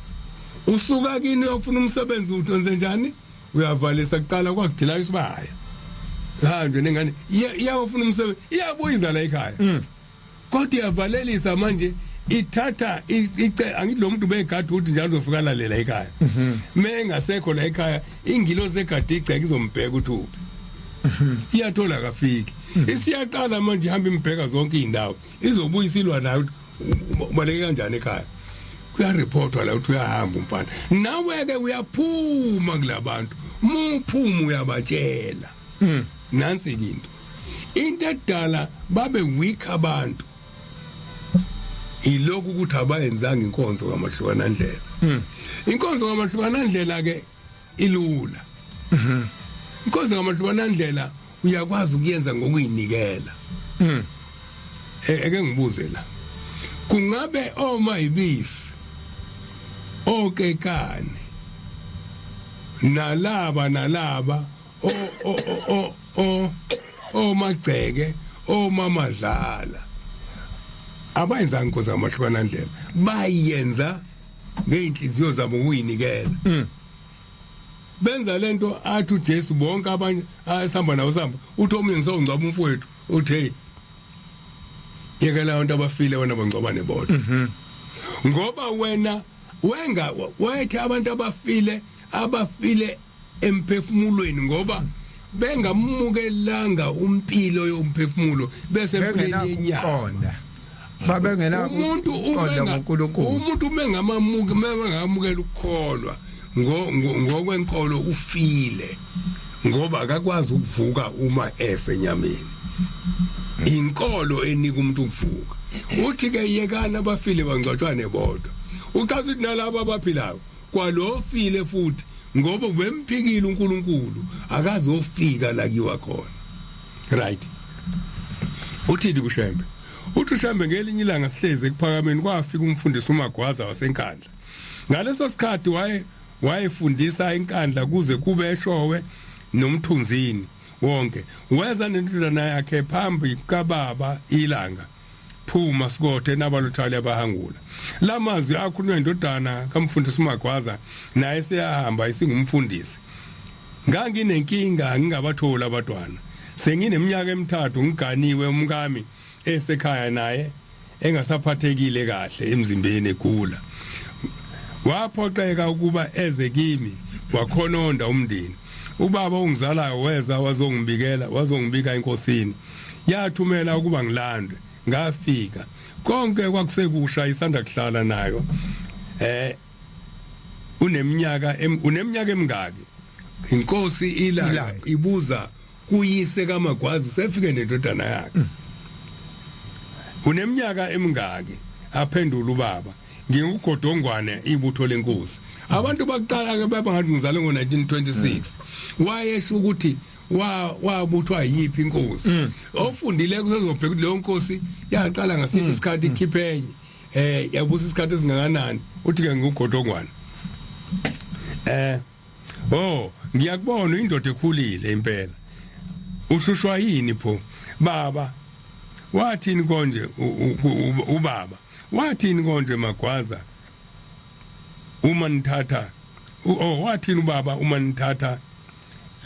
Usuka kini uyofuna umsebenzi, uthi wenze njani? Uyavalisa. Kuqala kwakudila isibaya, hanjwe nengane iyawufuna umsebenzi, iyabuyiza la ekhaya, kodwa iyavalelisa manje. Ithatha ice, angithi lo muntu begada ukuthi njalo uzofika lalela ekhaya. Mengasekho la ekhaya, ingilosi egada igceke izombheka ukuthi uphi. Iyathola, kafiki. Isiyaqala manje ihamba imbheka zonke izindawo, izobuya isilwa nayo ukuthi ubaleke kanjani ekhaya. Kuyareportwa la ukuthi uyahamba umfana. Nawe ke uyaphuma kulabantu, muphuma uyabatshela. Nansi into edala babe weak abantu, ilokhu ukuthi abayenzanga inkonzo kamahlukana ndlela. Inkonzo kamahlukana ndlela ke ilula. Inkonzo kamahlukana ndlela uyakwazi ukuyenza ngokuyinikela. Eke ngibuze la, kungabe oma ibisi okekane nalaba nalaba o o o o omagceke omamadlala abayenzanga inkonzo kamahlukana ndlela, bayenza ngeinhliziyo zabo ukuyinikela? Benza lento athi uJesu bonke abanye asihamba nawo sihamba, uthi omunye, "Ngisongcwaba umfowethu." Uthi, "Hey, yekela abantu abafile wena bangcwabane bodwa." Ngoba wena wenga wayethi abantu abafile, abafile emphefumulweni, ngoba bengamukelanga umpilo yomphefumulo bese empilweni yenyama. Bengenakuqonda, babengenako Umuntu ukuqonda ngoNkulunkulu. Umuntu uma engamamuki, uma engamukela ukukholwa ngokwenkolo, ufile, ngoba akakwazi ukuvuka uma efe enyameni. Inkolo enika umuntu ukuvuka. Uthi ke, "Yekana abafile bangcwatshwane bodwa." Uchaza ukuthi nalabo abaphilayo kwalofile futhi, ngoba wemphikile uNkulunkulu, akazofika la kiwa khona. Right, uthini kuShembe? Uthi uShembe, ngelinye ilanga sihlezi ekuphakameni, kwafika umfundisi uMagwaza waseNkandla. Ngaleso sikhathi wayefundisa iNkandla kuze kube eShowe nomthunzini wonke. Weza nendodana yakhe phambi kababa iLanga phuma sikothe nabaluthali abahangula. Lamazwi akhulunywa indodana kamfundisi uMagwaza, naye seyahamba isingumfundisi. Nganginenkinga, ngingabatholi abantwana. Sengineminyaka emithathu ngiganiwe, umkami esekhaya naye engasaphathekile kahle emzimbeni, egula. Waphoqeka ukuba eze kimi, wakhononda umndeni. Ubaba ongizalayo weza wazongibikela, wazongibika enkosini. Yathumela ukuba ngilandwe. Ngafika, konke kwakusekusha, isanda kuhlala nayo. Uneminyaka emingaki? Inkosi iLanga ibuza kuyise kaMagwazi, sefike nendodana yakhe. Uneminyaka emingaki? Aphendula ubaba, "Ngingugodongwane, ibutho lenkosi." Abantu bakuqala ke baba ngathi ngizalwe ngo1926. Wayesho ukuthi wabuthwa yiphi inkosi. Ofundile kusezobheka ukuthi leyo nkosi yaqala ngasiphi isikhathi, ikhiphe enye, yabusa isikhathi esingakanani. Uthi ke, "Ngugodongwane." Oh, ngiyakubona indoda ekhulile impela. Uhlushwa yini pho baba? Wathini konje ubaba? Wathini konje Magwaza uma nithatha oh, wathini ubaba uma nithatha?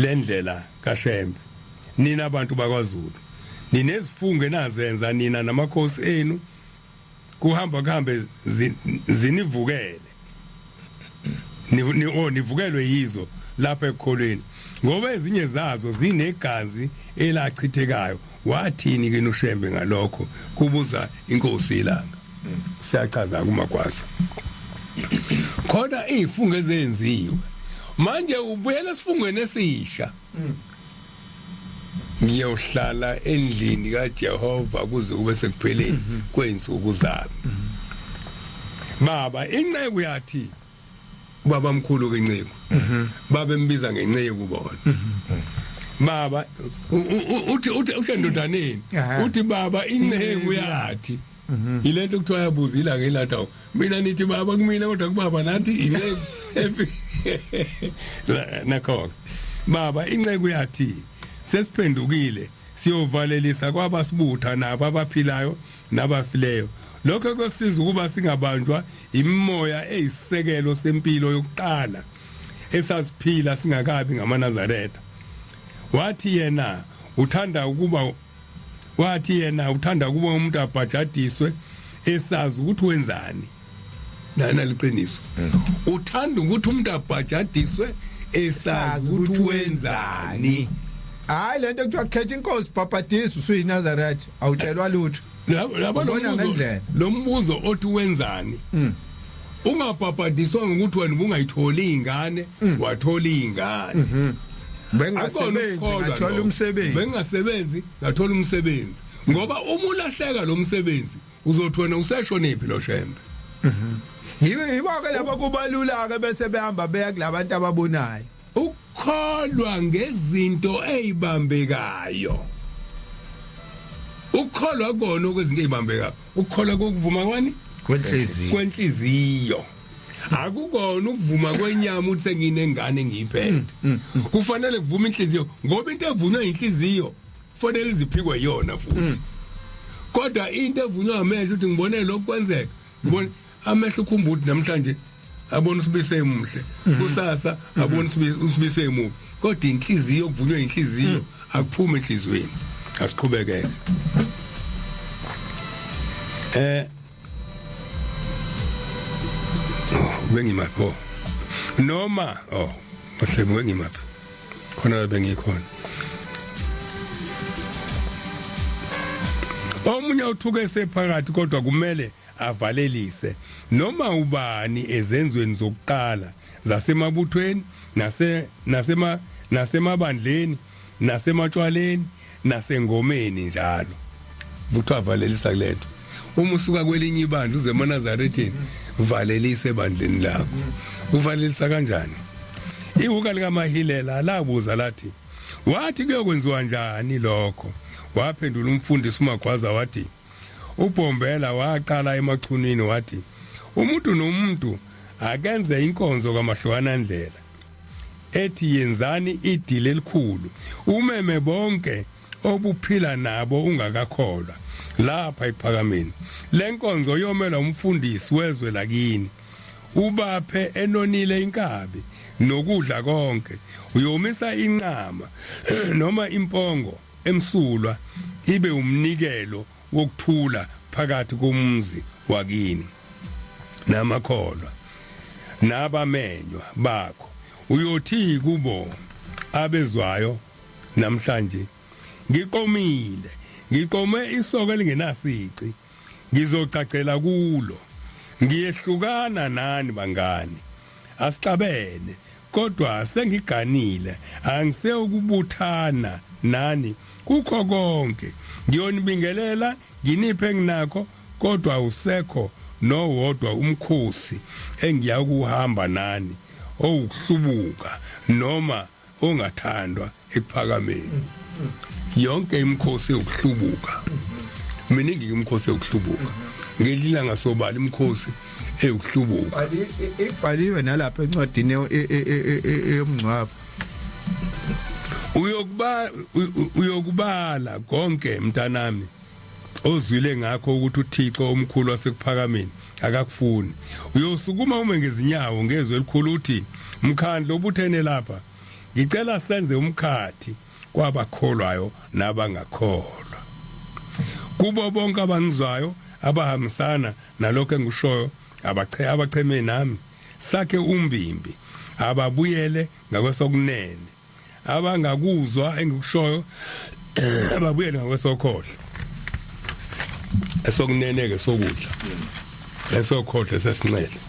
lendlela kaShembe nina abantu bakwaZulu ninezifungo enazenza nina namakhosi enu kuhamba kuhambe zinivukele ni oh nivukelwe yizo lapha ekukholweni ngoba ezinye zazo zinegazi elachithekayo wathini ke noShembe ngalokho kubuza inkosi ilanga siyachaza kumagwaza khona izifungo ezenziwe manje ubuyela esifungweni esisha ngiyohlala endlini kaJehova kuze kube sekupheleni kwezinsuku zami baba inceku yathi baba mkhulu ke inceku baba embiza ngenceku bona baba uthi uthi ushendodaneni uthi baba inceku yathi yilento kuthiwa yabuza ilanga elada mina nithi baba kumina kodwa kubaba nathi inceku nakho baba inceku yathi sesiphendukile siyovalelisa kwabasibutha nabo abaphilayo nabafileyo lokho kosiza ukuba singabanjwa imimoya eyisisekelo sempilo yokuqala esasiphila singakabi ngamaNazaretha wathi yena uthanda ukuba wathi yena uthanda ukuba umuntu abhajadiswe esazi ukuthi wenzani nana liqiniso uthanda ukuthi umuntu abhajadiswe esazi ukuthi wenzani hayi lento kuthiwa khetha inkosi bhabhadisa usuyiNazaretha awutshelwa lutho laba lo mbuzo othi wenzani ungabhabhadiswa ngokuthi wena ubungayitholi ingane wathola ingane bengasebenzi ngathola umsebenzi bengasebenzi ngathola umsebenzi ngoba uma ulahleka lo msebenzi uzothi wena useshonephi lo Shembe yibo ke laba kubalula ke bese behamba beya kulabantu ababonayo ukukholwa ngezinto ezibambekayo ukukholwa kona kwezinto ezibambekayo ukukholwa kokuvuma kwani kwenhliziyo kwenhliziyo akukona ukuvuma kwenyama ukuthi senginengane ngiyiphethe kufanele kuvume inhliziyo ngoba into evunywa inhliziyo kufanele iziphikwe yona futhi kodwa into evunywa amehlo ukuthi ngibone lokhu kwenzeka ngibone amehlo ukhumba ukuthi namhlanje abona usibise emuhle kusasa abona usibise emubi kodwa inhliziyo kuvunywa inhliziyo akuphuma enhliziyweni asiqhubekeke bengimaphi oh noma oh kahle bengimaphi khona la bengikhona omunye uthuke sephakathi kodwa kumele avalelise noma ubani ezenzweni zokuqala zasemabuthweni nase nasema nasemabandleni nasematshwaleni nasengomeni njalo kuthiwa valelisa kulento uma usuka kwelinye ibandla uze emaNazaretheni valelise ebandleni lakho uvalelisa kanjani ihuka likaMahilela labuza lathi wathi kuyokwenziwa njani lokho waphendula umfundisi uMagwaza wathi uBhombela waqala emachunini wathi umuntu nomuntu akenze inkonzo kamahlukana ndlela ethi yenzani idili elikhulu umeme bonke obuphila nabo ungakakholwa lapha ekuphakameni lenkonzo yomela umfundisi wezwe lakini ubaphe enonile inkabi nokudla konke uyomisa inqama noma impongo emsulwa ibe umnikelo wokuthula phakathi komuzi wakini namakholwa nabamenywa bakho uyothi kubo abezwayo namhlanje ngiqomile ngiqome isoka elingenasici ngizocacela kulo ngiyehlukana nani bangani asixabene kodwa sengiganile angise ukubuthana nani kukho konke ngiyonibingelela nginiphe enginakho kodwa usekho nowodwa umkhosi engiyakuhamba nani owukuhlubuka noma ongathandwa ekuphakameni yonke imikhosi yokuhlubuka miningi imikhosi yokuhlubuka ngelinye ilanga sobala imikhosi eyokuhlubuka ibhaliwe nalapha encwadini yomngcwabo uyokuba uyokubala konke mntanami ozwile ngakho ukuthi uThixo omkhulu wasekuphakameni akakufuni uyosukuma ume ngezinyawo ngezwe elikhulu uthi mkhandlo obuthene lapha. Ngicela senze umkhathi kwabakholwayo nabangakholwa. Kubo bonke abangizwayo abahambisana nalokho engikushoyo abache abacheme nami sakhe umbimbi ababuyele ngakwesokunene abangakuzwa engikushoyo ababuyele ngakwesokhohlo esokunene ke sokudla esokhohlo sesinxele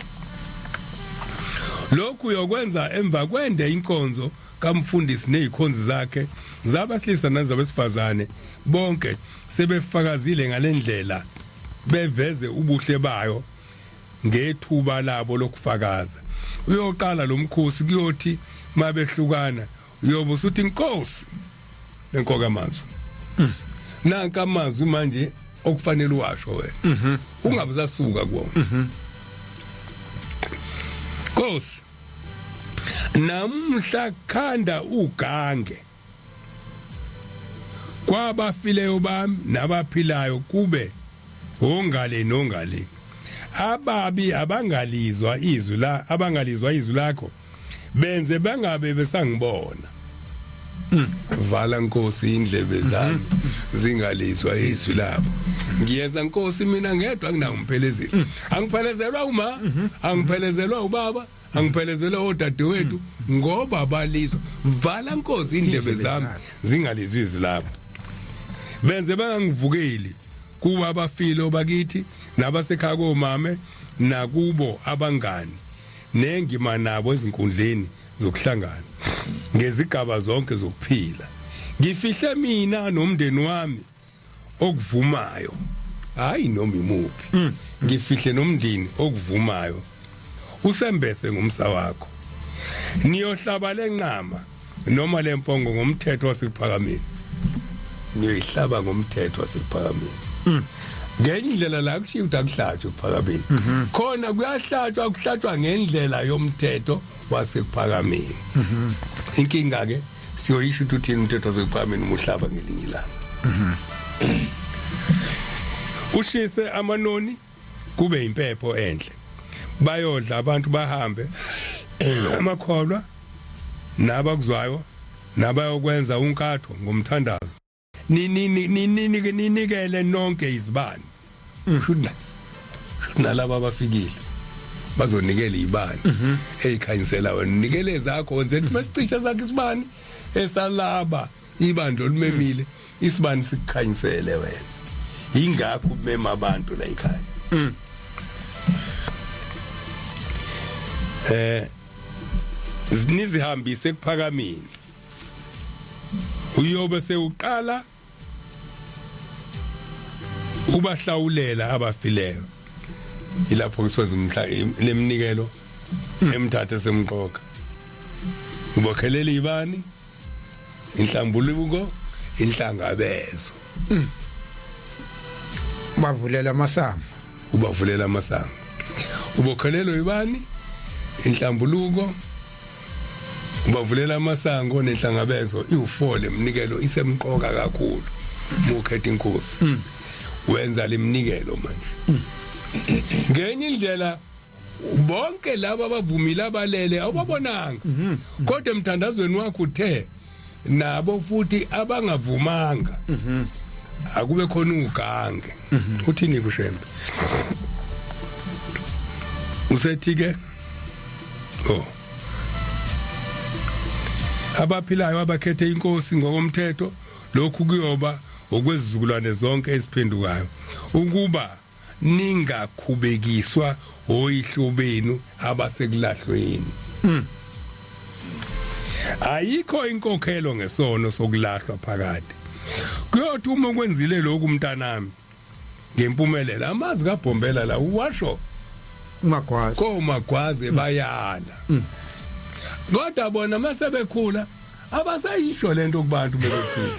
lokhu uyokwenza emva kwende inkonzo kamfundisi nezikhonzi zakhe zabasilisa nezabesifazane bonke sebefakazile ngalendlela beveze ubuhle bayo ngethuba labo lokufakaza uyoqala lo mkhosi kuyothi mabehlukana uyobe usuthi inkosi lenkoka amazwi nanka amazwi manje okufanele uwasho wena ungabe usasuka kuwona Nkosi namhla khanda ugange kwabafileyo bami nabaphilayo kube ongale nongale ababi abangalizwa izwi la abangalizwa izwi lakho benze bangabe besangibona vala nkosi indlebe zami zingalizwa izwi labo ngiyeza nkosi mina ngedwa anginangiphelezeli angiphelezelwa uma angiphelezelwa ubaba angiphelezelwa odadewethu ngoba balizwa vala nkosi indlebe zami zingalizwa izwi labo benze bangangivukeli kuba abafile obakithi nabasekhaya komame nakubo abangani nengima nabo ezinkundleni zokuhlangana ngezigaba zonke zokuphila ngifihle mina nomndeni wami okuvumayo hayi noma imuphi ngifihle nomndeni okuvumayo usembese ngomsa wakho niyohlaba lenqama noma lempongo ngomthetho wasekuphakameni niyoyihlaba ngomthetho wasekuphakameni ngenye indlela la kushiya ukuthi akuhlatshwe ekuphakameni khona kuyahlatshwa kuhlatshwa ngendlela yomthetho wasekuphakameni inkinga ke siyoyisho ukuthi uthini umthetho wasekuphakameni uma uhlaba ngelinye ilanga ushise amanoni kube impepho enhle bayodla abantu bahambe amakholwa nabakuzwayo nabayokwenza unkatho ngomthandazo ninike ninikele nonke izibani shuthi shuthi nalabo abafikile bazonikela izibani ezikhanyisela wena nikele zakho wenze ukuthi masicisha sakhe isibani esalaba ibandla olumemile isibani sikukhanyisele wena ingakho umema abantu la ekhaya nizihambise ekuphakameni uyobe sewuqala ubahlawulela abafileyo ilapho kusiwenza umhla leminikelo emthathe semqoka ubokhelela ibani inhlambuluko inhlangabezo bavulela amasango ubavulela amasango ubokhelelo ibani inhlambuluko ubavulela amasango nenhlangabezo iwu4 lemnikelo isemqoka kakhulu mukhetha inkosi wenza lemnikelo manje ngenye indlela bonke laba abavumile abalele awubabonanga kodwa emthandazweni wakho uthe nabo futhi abangavumanga akube khona ugange uthini kushembe usethi ke oh abaphilayo abakhethe inkosi ngokomthetho lokhu kuyoba okwezizukulwane zonke eziphendukayo ukuba ningakhubekiswa oyihlo benu abasekulahlweni ayikho inkokhelo ngesono sokulahlwa phakade kuyothi uma kwenzile lokhu mntanami ngempumelelo amazwi kaBhombela la uwasho umagwazi komagwaze bayala kodwa bona mase bekhula abasayisho lento kubantu bebekhula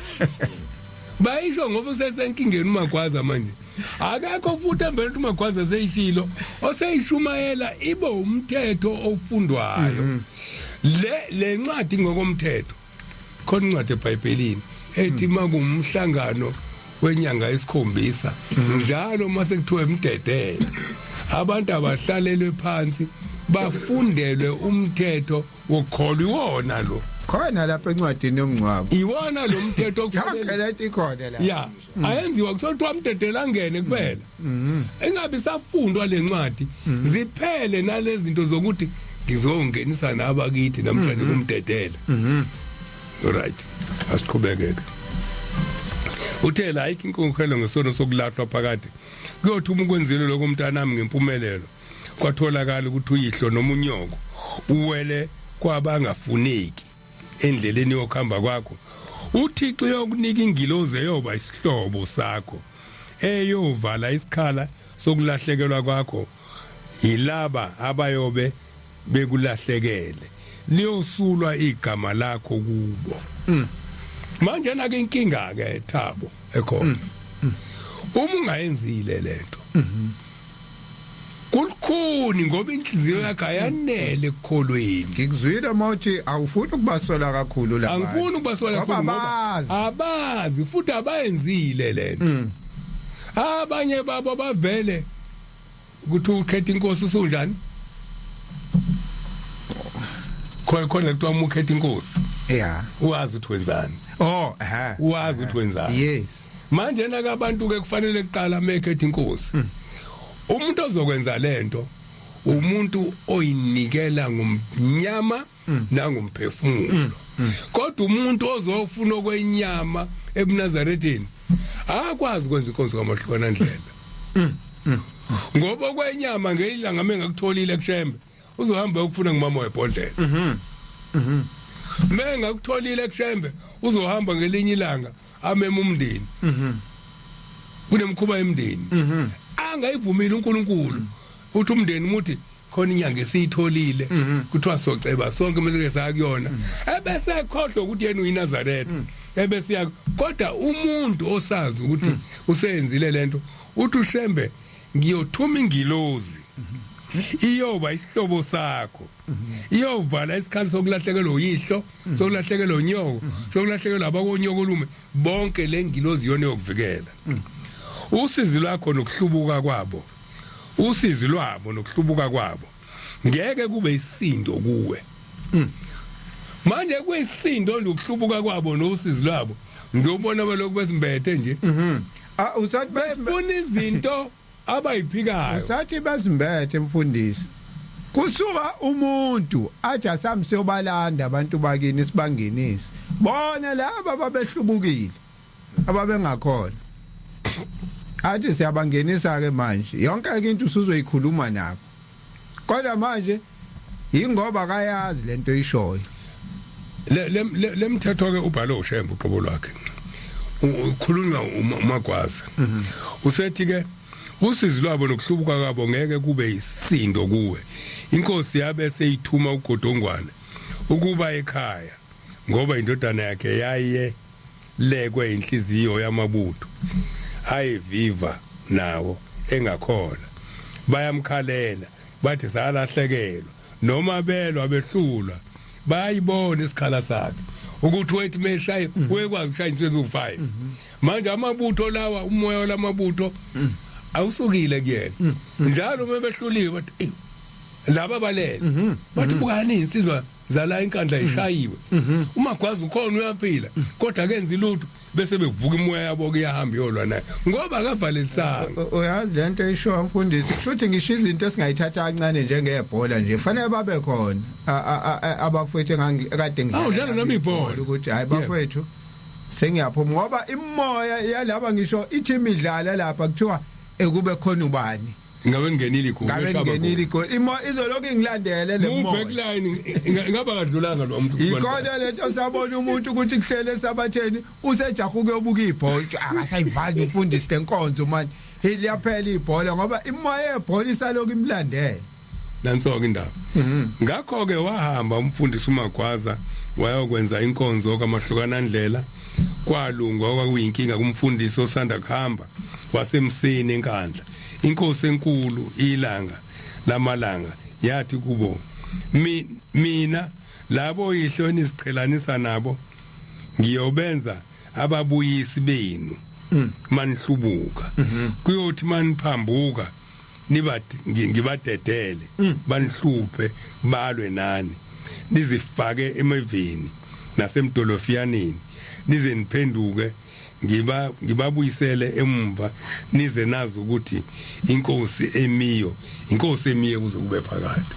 bayisho ngoba usesenkingeni umagwaza manje akekho futhi emvela ukuthi umagwaza seyishilo oseyishumayela ibe umthetho ofundwayo le lencwadi ngokomthetho khona incwadi eBhayibhelini ethi makumhlangano wenyanga esikhombisa njalo mase kuthiwa emdedele abantu abahlalelwe phansi bafundelwe umthetho wokukholwa iwona lo Khona lapha encwadini yomngcwabo. Iwona lo mthetho Yonke okufanele lento ikhona la. Ya, ayenziwa kusothiwa mdedela angene kuphela. Engabe isafundwa lencwadi, ziphele nalezi zinto zokuthi ngizongenisa nabakithi namhlanje kumdedela. Alright, asiqhubekeke. Uthe la ayikho inkokhelo ngesono sokulahlwa phakade. Kuyothi uma ukwenzile lokho mntanami ngempumelelo, kwatholakala ukuthi uyihlo noma unyoko uwele kwabangafuneki endleleni yokuhamba kwakho, uThixo uyokunika ingilozi eyoba isihlobo sakho, eyovala isikhala sokulahlekelwa kwakho yilaba abayobe bekulahlekele, liyosulwa igama lakho kubo. Manje nake inkinga ke Thabo ekhona, uma ungayenzile lento kulukhuni ngoba inhliziyo yakhe ayanele ekukholweni. Ngikuzwile mawuthi awufuni ukubasola kakhulu la. Angifuni ukubasola Ngoba kakhulu ngoba abazi. Abazi futhi abayenzile lento. Abanye babo bavele ukuthi ukhetha inkosi usunjani, khona khona kuthiwa uma ukhetha inkosi uwazi ukuthi wenzani. Oh, ha. Uwazi ukuthi wenzani. Manje naka abantu ke kufanele kuqala mekhetha inkosi, umuntu ozokwenza lento umuntu oyinikela ngomnyama nangomphefumulo, kodwa umuntu ozofuna okwenyama ebuNazaretheni akwazi ukwenza inkonzo kamahlukana ndlela, ngoba okwenyama ngelanga mengakutholile kuShembe uzohamba ukufuna ngumama webhodlela. Mengakutholile kuShembe uzohamba ngelinye ilanga amema umndeni. Kunemkhuba emndeni angayivumile uNkulunkulu, uthi umndeni umuthi khona inyanga esiyitholile kuthiwa soceba sonke mase sakuyona, ebese ekhohlwa ukuthi yena uyiNazaretha ebese ya. Kodwa umuntu osazi ukuthi usenzile lento, uthi uShembe, "Ngiyothuma ingilozi iyoba isihlobo sakho, iyovala isikhala sokulahlekelwa uyihlo, sokulahlekelwa unyoko, sokulahlekelwa abakonyoko lume bonke. Le ngilozi yona yokuvikela usizi lwakho nokuhlubuka kwabo, usizi lwabo nokuhlubuka kwabo ngeke kube isindo kuwe." Manje kuyisindo nje ukuhlubuka kwabo nosizi lwabo, ngiyobona balokhu besimbethe nje. Ah, usathi befuna izinto abayiphikayo. Usathi bazimbethe mfundisi. Kusuka umuntu athi asambe siyobalanda abantu bakini sibangenise. Bona laba babehlubukile ababengakhona. Athi siyabangenisa ke manje. Yonke ke into usuzoyikhuluma nabo. Kodwa manje ingoba kayazi lento ishoyo. Le le lemthetho ke ubhalo uShembe uqobo lwakhe. Ukhulunywa uMagwaza. Usethi ke usizi lwabo nokuhlubuka kwabo ngeke kube isindo kuwe. Inkosi yabe seyithuma uGodongwane ukuba ekhaya ngoba indodana yakhe yaye lekwe inhliziyo yamabutho ayeviva nawo engakhola. Bayamkhalela bathi salahlekelwa noma belwa behlulwa, bayayibona isikhala sakhe ukuthi wethi meshaye uyekwazi ukushaya insizwa eziwu-5. Manje amabutho lawa, umoya lamabutho awusukile kuyena njalo uma behluliwe, bathi, "Eyi, laba balele," bathi, "Bukani insizwa zala inkandla ishayiwe, uMagwazi ukhona uyaphila kodwa akenzi lutho," bese bevuka imoya yabo kuyahamba iyolwa naye ngoba akavalelisanga. Uyazi lento esho mfundisi, kushuthi ngisho izinto esingayithatha kancane njengebhola nje fanele babe khona abafowethu engangikade ngidlala. Awudlala nami ibhola. Ukuthi hayi bafowethu, sengiyaphuma ngoba imoya yalaba, ngisho ithi imidlala lapha kuthiwa ekube khona ubani. Ngabe ngingenile igoli. Ngabe ngingenile igoli, imo izolokhu ingilandele le moya. Backline ingaba kadlulanga lo muntu. Ikhona lento sabona umuntu ukuthi kuhlele esabatheni usejaha ukuyobuka ibhola, akasayivali umfundisi lenkonzo manje, liyaphela ibhola ngoba imoya yebhola isalokhu imlandele. Nanso-ke indaba. Ngakho-ke wahamba umfundisi uMagwaza wayokwenza inkonzo kaMahlukanandlela kwalunga okwakuyinkinga kumfundisi osanda kuhamba wasemseni eNkandla. Inkosi enkulu iLanga lamalanga yathi kubo, "Mina labo yihlo eniziqhelanisa nabo ngiyobenza ababuyisi benu manihlubuka. Kuyothi maniphambuka nibad ngibadedele banihluphe balwe nani, nizifake emeveni. Nasemdolofiyaneni nize niphenduke, ngiba ngibabuyisele emumva, nize nazi ukuthi inkosi emiyo, inkosi emiyo kuze kube phakade.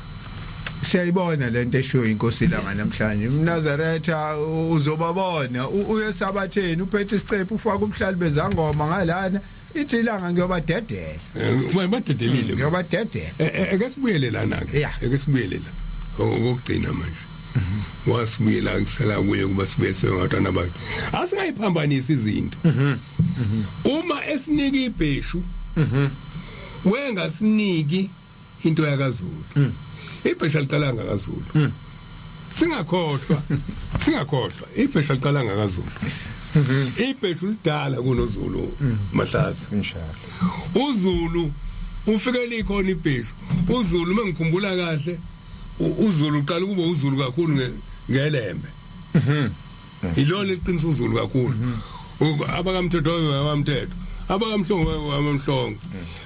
Siyayibona lento eshiwo inkosi langa namhlanje. UmNazaretha uzobabona uyesabatheni uphethe isicephu, ufaka umhlali bezangoma ngalana, ithi ilanga ngiyobadedela. Badedelile. Ngiyobadedela. Ake sibuyele lana ke. Ake sibuyele la okugcina manje. Wasibuyela kusela kuye kuba sibuye sengabantwana bakhe. Asingayiphambanisi izinto. Uma esinika ibheshu, wengasiniki into yakaZulu. Ibheshu aliqalanga kaZulu. Singakhohlwa, singakhohlwa, ibheshu aliqalanga kaZulu. Ibheshu lidala kunoZulu, Mahlazi. Inshallah. uZulu ufikele ikhona ibheshu. uZulu, mengikhumbula kahle, uZulu uqala ukuba uZulu kakhulu ngelembe. Ilona eqinisa uZulu kakhulu. Abakamthetho abakamthetho, abakamhlongo abamhlongo,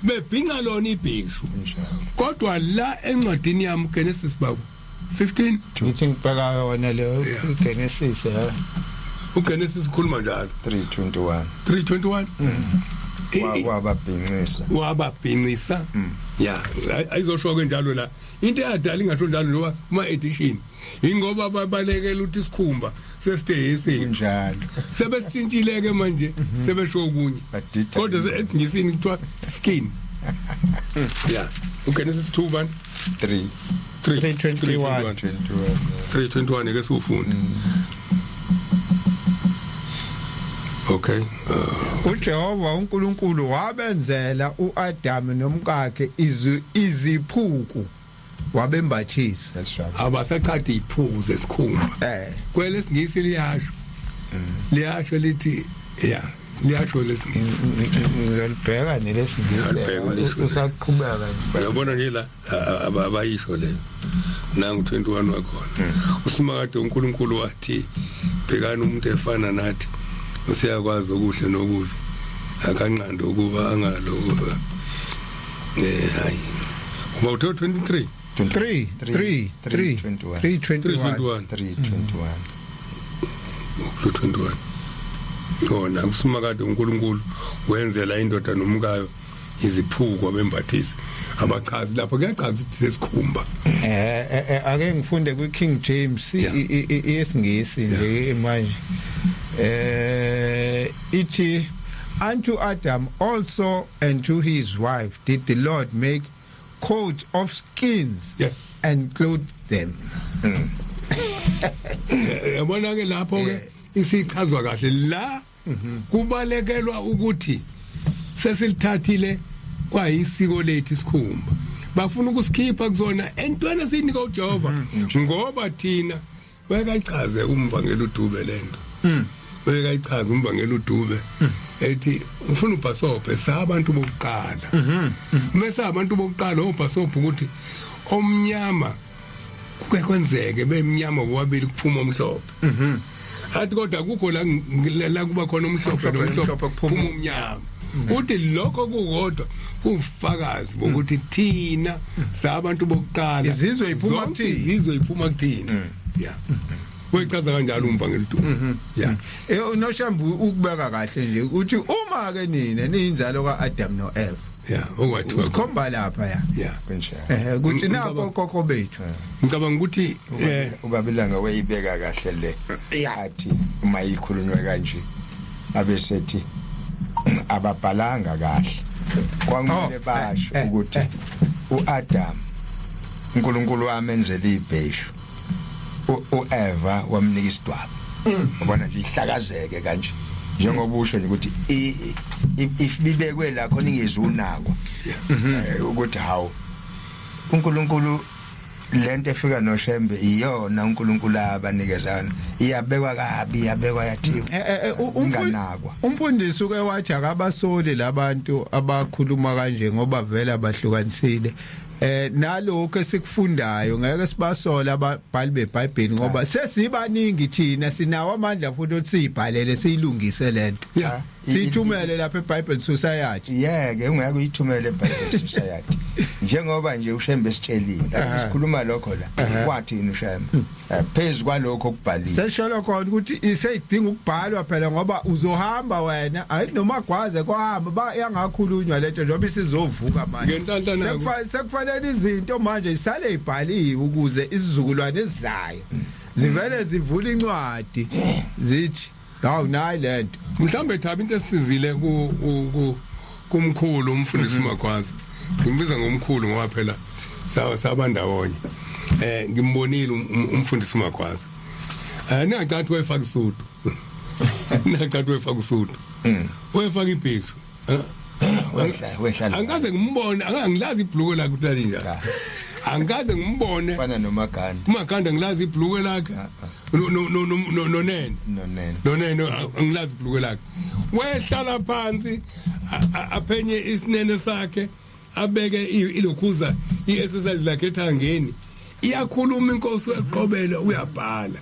bebhinqa lona ibheshu. Kodwa la encwadini yami, Genesis baba 15. Ngithi ngibheka yona leyo iGenesis. uGenesis ukhuluma njalo. 321. 321. Wababhincisa. Wababhincisa, ya. Ayizosho ke njalo la into eyadala ingasho njalo noma kuma edition, ingoba babalekela ukuthi isikhumba sesithe yesini. Kunjalo. Sebesintshile ke manje, sebesho okunye. Badida. Kodwa esiNgisini kuthiwa skin, ya. uGenesis 2 bani? 3. 3. 321. 21. 321, ke siwufunda. Okay. uJehova uNkulunkulu wabenzela uAdam nomkakhe iziphuku, wabembathisa. That's right. Abasaqadi iphuku zesikhumba. KwelesiNgisi liyasho, liyasho lithi, ya, liyasho lesiNgisi. Ngizolibheka nelesiNgisi. Alibheke lisho. Usaqhubeka. Uyabona nje la abayisho le nangu 21 wakhona. Usimakade uNkulunkulu wathi, bhekani, umuntu efana nathi, usiyakwazi okuhle nokubi, akanqande ukuba angalo. Hayi, uba uthe 23. 3 3 3. 321. 321. 321. 321. 21 khona. Usimakade uNkulunkulu wenzela indoda nomkayo iziphuku, wabembathisa. Abachazi lapho, kuyachaza ukuthi sesikhumba. Ake ngifunde kwi King James yesiNgisi nje manje. Ithi, unto Adam also and to his wife did the Lord make coats of skins and clothe them. Yabona ke lapho ke isichazwa kahle la, kubalekelwa ukuthi sesilithathile kwayisiko lethu isikhumba, bafuna ukusikhipha kuzona entweni esiyinika uJehova, ngoba thina wekayichaze umvangeli uDube lento, wekayichaza umvangeli uDube ethi ufuna ubhasobhe sabantu bokuqala, bese abantu bokuqala obhasobhe ukuthi omnyama kuke kwenzeke bemnyama bobabili kuphuma omhlophe. Athi kodwa kukho la la kuba khona umhlophe nomhlophe kuphuma umnyama. Uthi lokho kukodwa kufakazi bokuthi thina sabantu bokuqala. Izizwe iphuma Zonke kuthina. Izizwe iphuma kuthina, ya. Uyichaza kanjalo umvangeli uDube, ya. Unoshambu ukubeka kahle nje uthi uma ke nina niyinzalo kaAdam noEva. Ya, okwathiwa Ukhomba lapha, ya. Ya. Kunjalo. Kuthi nako okhokho bethu. Ngicabanga ukuthi Ubabilanga wayibeka kahle le, athi uma ikhulunywe kanje abesethi ababhalanga kahle, kwakumele basho ukuthi uAdam uNkulunkulu wamenzela ibheshu, uEva wamnika isidwaba. Ubona nje ihlakazeke kanje, njengoba usho nje ukuthi if bibekwe la khona ingezunakwa ukuthi hawu, uNkulunkulu lento efika noShembe iyona uNkulunkulu abanikezana, iyabekwa kabi, iyabekwa yathiwa inganakwa. Umfundisi uke wathi akabasoli labantu abakhuluma kanje ngoba vele abahlukanisile. Nalokho esikufundayo ngeke sibasola ababhali beBhayibheli ngoba sesibaningi thina, sinawo amandla futhi ukuthi siyibhalele, siyilungise lento. Siyithumele lapha eBible Society. Yeke ungeke uyithumele eBible Society. Njengoba nje uShembe esitshelile, athi sikhuluma lokho la, wathini uShembe? Phezu kwalokho okubhaliwe. Sesholo khona ukuthi iseyidinga ukubhalwa phela ngoba uzohamba wena ayi noma gwaze kwahamba ba yangakhulunywa lento njengoba isizovuka manje. Ngenhlanhla nako. Sekufanele izinto manje isale ibhaliwe ukuze isizukulwane esizayo zivele zivule incwadi zithi hawu nayi lento. Mhlambe Thaba, into esizile ku ku kumkhulu umfundisi uMagwaza, ngimbiza ngomkhulu ngoba phela sabandawonye, ngimbonile umfundisi uMagwaza, ningacathi wayefaka isudu, ningacathi wayefaka isudu, wayefaka ibhiso. Wehla wehla. Angikaze ngimbone, angilazi ibhluko lakhe ukuthi lalinjani, angikaze ngimbone. Fana noMaganda. uMaganda ngilazi ibhluko lakhe, nonene. Nonene. Nonene angilazi ibhluko lakhe. Wehlala phansi aphenye isinene sakhe, abeke ilokhuza i-exercise lakhe ethangeni, iyakhuluma inkosi eqobele, uyabhala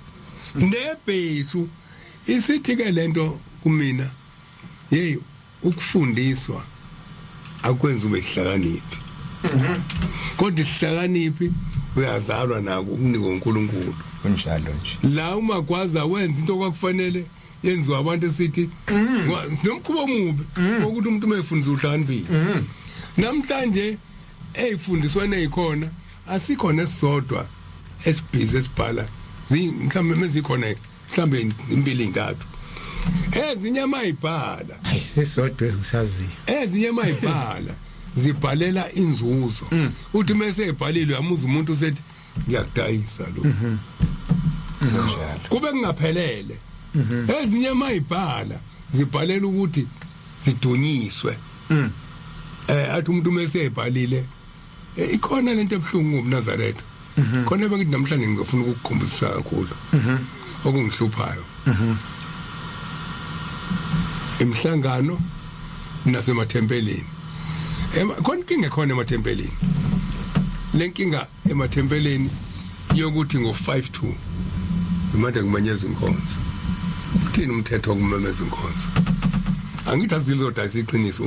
nebhethu. Isithi ke lento kumina, hey, ukufundiswa akwenza ube sihlakaniphi, kodwa isihlakaniphi uyazalwa nako, ukunikwa uNkulunkulu. Kunjalo nje. La uMagwaza wenza into kwakufanele yenziwa abantu, esithi sinomkhuba omubi wokuthi umuntu uma efundisa uhlakaniphile. Namhlanje eyifundiswana ezikhona asikhona esisodwa esibhizi esibhala, mhlawumbe mezikhona mhlawumbe impilo intathu, ezinye mayibhala. Hayi, sisodwa ezingisaziyo. Ezinye mayibhala zibhalela inzuzo, uthi mase ebhalile uyamuza umuntu usethi ngiyakudayisa lo, kube kungaphelele. Ezinye mayibhala zibhalela ukuthi zidunyiswe, athi umuntu mase ebhalile, ikhona lento ebuhlungu ngobuNazaretha khona bengithi namhlanje ngizofuna ukukukhombisa kakhulu okungihluphayo imihlangano nasemathempelini. Khona inkinga ekhona emathempelini, lenkinga emathempelini yokuthi ngo-5 to imanje kumenyeza inkonzo. Uthini umthetho wokumemeza inkonzo? Angithi asizodayisa iqiniso,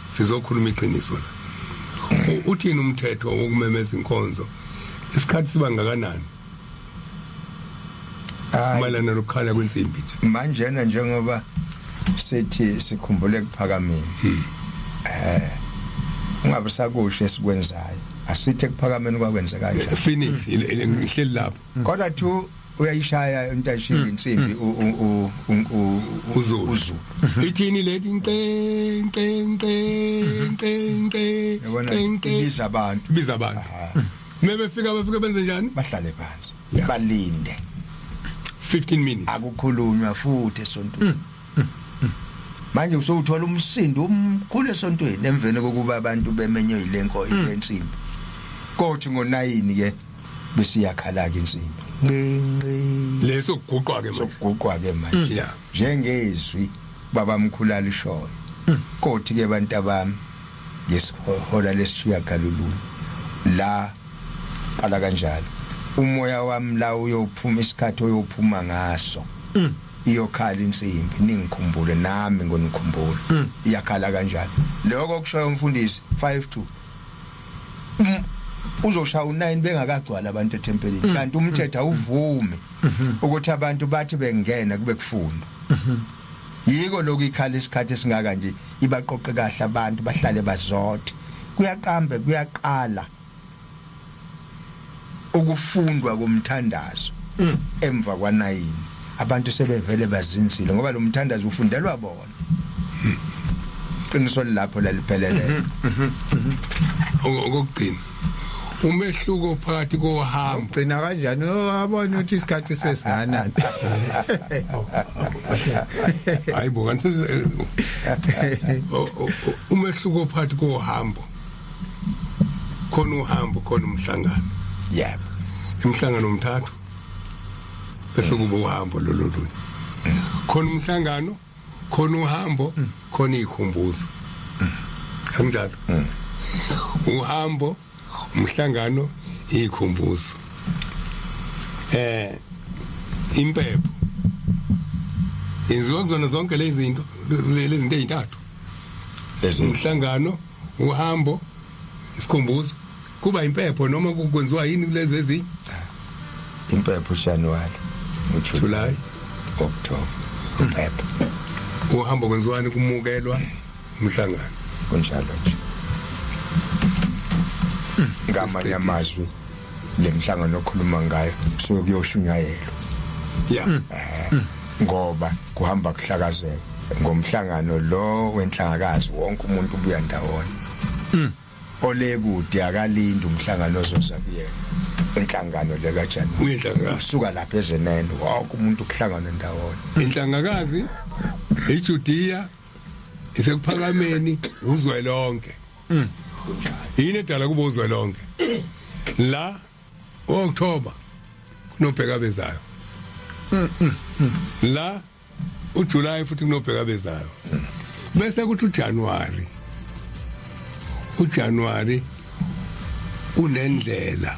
sizokhuluma iqiniso la. Uthini umthetho wokumemeza inkonzo? Isikhathi siba ngakanani mayelana nokukhala kwensimbi nje? Manjena njengoba sithi sikhumbule ekuphakameni, ungabe sakusho esikwenzayo, asithi ekuphakameni kwakwenzeka kanjani. Finish, ngihleli lapho. Kodwa thu uyayishaya intashini insimbi uZulu. uZulu. Ithini lethi nce nce nce nce nce? Yabona. Nce nce. Ibiza abantu. Ibiza abantu, mebefika bafike benze njani? Bahlale phansi, balinde. 15 minutes. Akukhulunywa futhi esontweni. Manje usowuthola umsindo omkhulu esontweni emveni kokuba abantu bemenywe yilenko lensimbi. Kothi ngo9 ke besiyakhala ke insimbi, nqi nqi. Leso kuguqwa ke manje. Sokuguqwa ke manje njengezwi baba mkhulu alishoyo. Kothi ke bantu abami ngesihola lesishiyagalolunye la qala kanjalo umoya wami la uyophuma, isikhathi oyophuma ngaso iyokhala insimbi, ningikhumbule nami ngonikhumbula. Iyakhala kanjalo lokho kushoyo umfundisi 5 to uzoshaya u9 bengakagcwala abantu ethempelini, kanti umthetho awuvumi ukuthi abantu bathi bengena kube kufunda. Yiko lokhu ikhala isikhathi esingaka nje, ibaqoqe kahle abantu, bahlale bazothe, kuyaqambe kuyaqala ukufundwa komthandazo emva kwa9, abantu sebevele bazinsile ngoba lo mthandazo ufundelwa bona. Qiniso lapho laliphelele. Okokugcina, umehluko phakathi kohambo. Ugcina kanjani? Wabona ukuthi isikhathi sesinganani? Hayibo, kanti umehluko phakathi kohambo, khona uhambo, khona umhlangano. Umhlangano umthathu, bese kuba uhambo lolo lunye. Khona umhlangano, khona uhambo, khona izikhumbuzo, kanjalo uhambo, umhlangano, izikhumbuzo. Impepho yenziwa kuzona zonke lezi zinto, lezi zinto ezintathu: umhlangano, uhambo. Isikhumbuzo kuba impepho noma kwenziwa yini kulezi ezinye? Impepho January, July, October. Impepho. Uhambo kwenziwani kumukelwa umhlangano. Kunjalo nje. Ngamanye amazwi lemhlangano okhuluma ngayo kusuke kuyoshunyayelwa. Yeah. Ngoba kuhamba kuhlakazeka ngomhlangano lo wenhlangakazi wonke umuntu ubuya ndawonye. Ole kude akalindi umhlangano ozoza kuyena. Inhlangano le kaJanuary. Uyenhlangakazi. Usuka lapha ezenene wonke umuntu kuhlangana ndawonye. Inhlangakazi iJudiya isekuphakameni uzwe lonke. Yini edala kuba uzwe lonke? La October kunobheka bezayo. La uJuly futhi kunobheka bezayo. Bese kuthi uJanuary. uJanuary unendlela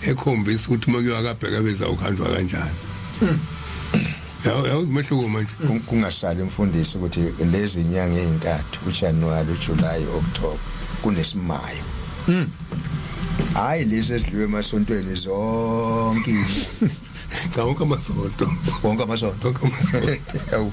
ekhombisa ukuthi uma kuyiwa kabheka bezayo kuhanjwa kanjani. Yawu umehluko manje. Kungasali umfundisi ukuthi lezi inyanga ezintathu uJanuary, uJuly, October kunesimayo. Hayi lezi ezidliwe emasontweni zonke. Cha wonke amasonto. Wonke amasonto. Wonke amasonto. Yawu.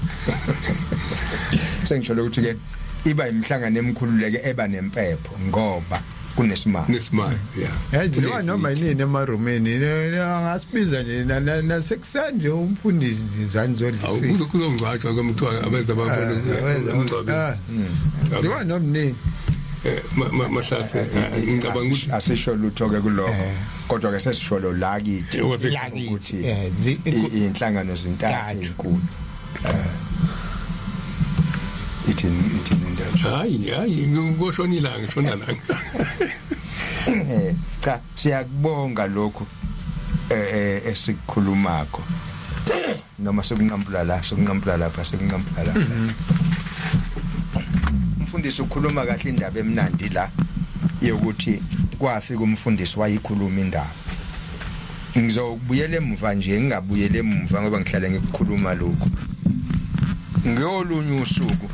Sengisholo ukuthi ke iba imihlangano emikhululeke eba nempepho ngoba kunesimali. Nesimali, yeah. Yadliwa noma yini emarumeni angasibiza nje nasekuseni nje umfundisi nje zanizodla. Awu kuzongcwatshwa ke mthiwa abeza bafuna ukungcwabe. Dliwa noma nini. Mahlase ngicabanga ukuthi asisho lutho ke kulokho kodwa ke sesisholo la kithi ukuthi inhlangano zintathu ezinkulu. Ithi indaba. Hayi hayi ngoshona ilanga shona langa. Cha siyakubonga lokhu esikukhulumakho. Noma sekunqampula la sekunqampula lapha sekunqampula lapha. Umfundisi ukhuluma kahle indaba emnandi la yokuthi kwafika umfundisi wayikhuluma indaba. Ngizobuyela emuva nje ngingabuyele emuva ngoba ngihlale ngikukhuluma lokhu. Ngiyolunye usuku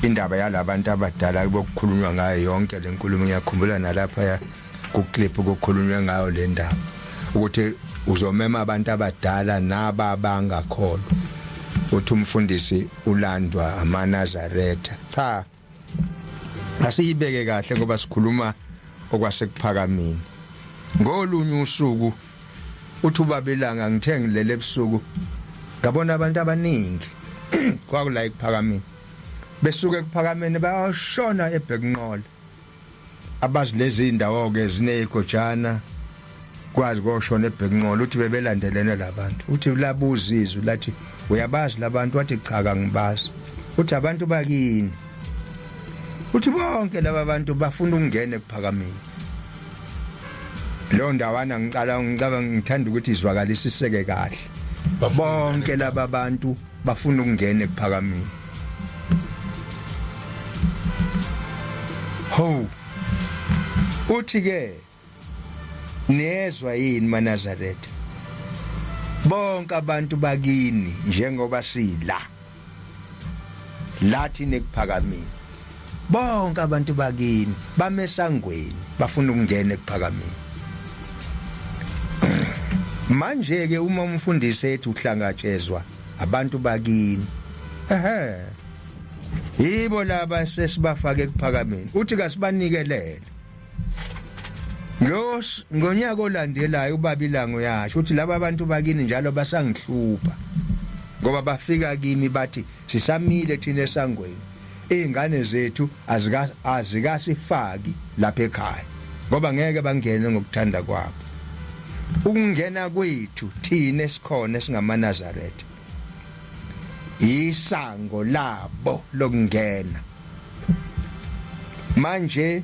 indaba yalabantu abadala bokukhulunywa ngayo yonke lenkulumo ngiyakhumbula nalapha ku clip kukhulunywa ngayo le ndaba ukuthi uzomema abantu abadala naba bangakholwa uthi umfundisi ulandwa amaNazaretha. Cha asiyibeke kahle ngoba sikhuluma okwasekuphakamini. Ngolunye usuku uthi ubabelanga ngithe ngilele ebusuku ngabona abantu abaningi kwakula ekuphakameni besuke ekuphakameni bayashona eBhekunqola. Abazi lezi indawo ke zinezigojana kwazi koshona eBhekunqola uthi bebelandelene labantu. Uthi labuza izwi lathi uyabazi labantu, wathi cha kangibazi. Uthi abantu bakini. Uthi bonke laba bantu bafuna ukungena ekuphakameni. Lo ndawana ngicala ngicabanga ngithanda ukuthi izwakalisiseke kahle. Bonke laba bantu bafuna ukungena ekuphakameni. Ho. Uthi ke niyezwa yini maNazaretha? Bonke abantu bakini njengoba sila lathi nekuphakameni. Bonke abantu bakini bamesangweni bafuna ukungena ekuphakameni. Manje ke uma umfundisi ethi uhlangatshezwa abantu bakini, ehe yibo laba sesibafake ekuphakameni, uthi kasibanikelele. Ngonyaka olandelayo ubaba ilango yasho uthi laba abantu bakini njalo basangihlupha ngoba bafika kimi bathi sisamile thina esangweni, izingane zethu azikasifaki lapha ekhaya ngoba ngeke bangene ngokuthanda kwabo. Ukungena kwethu thina esikhona esingamaNazaretha isango labo lokungena. Manje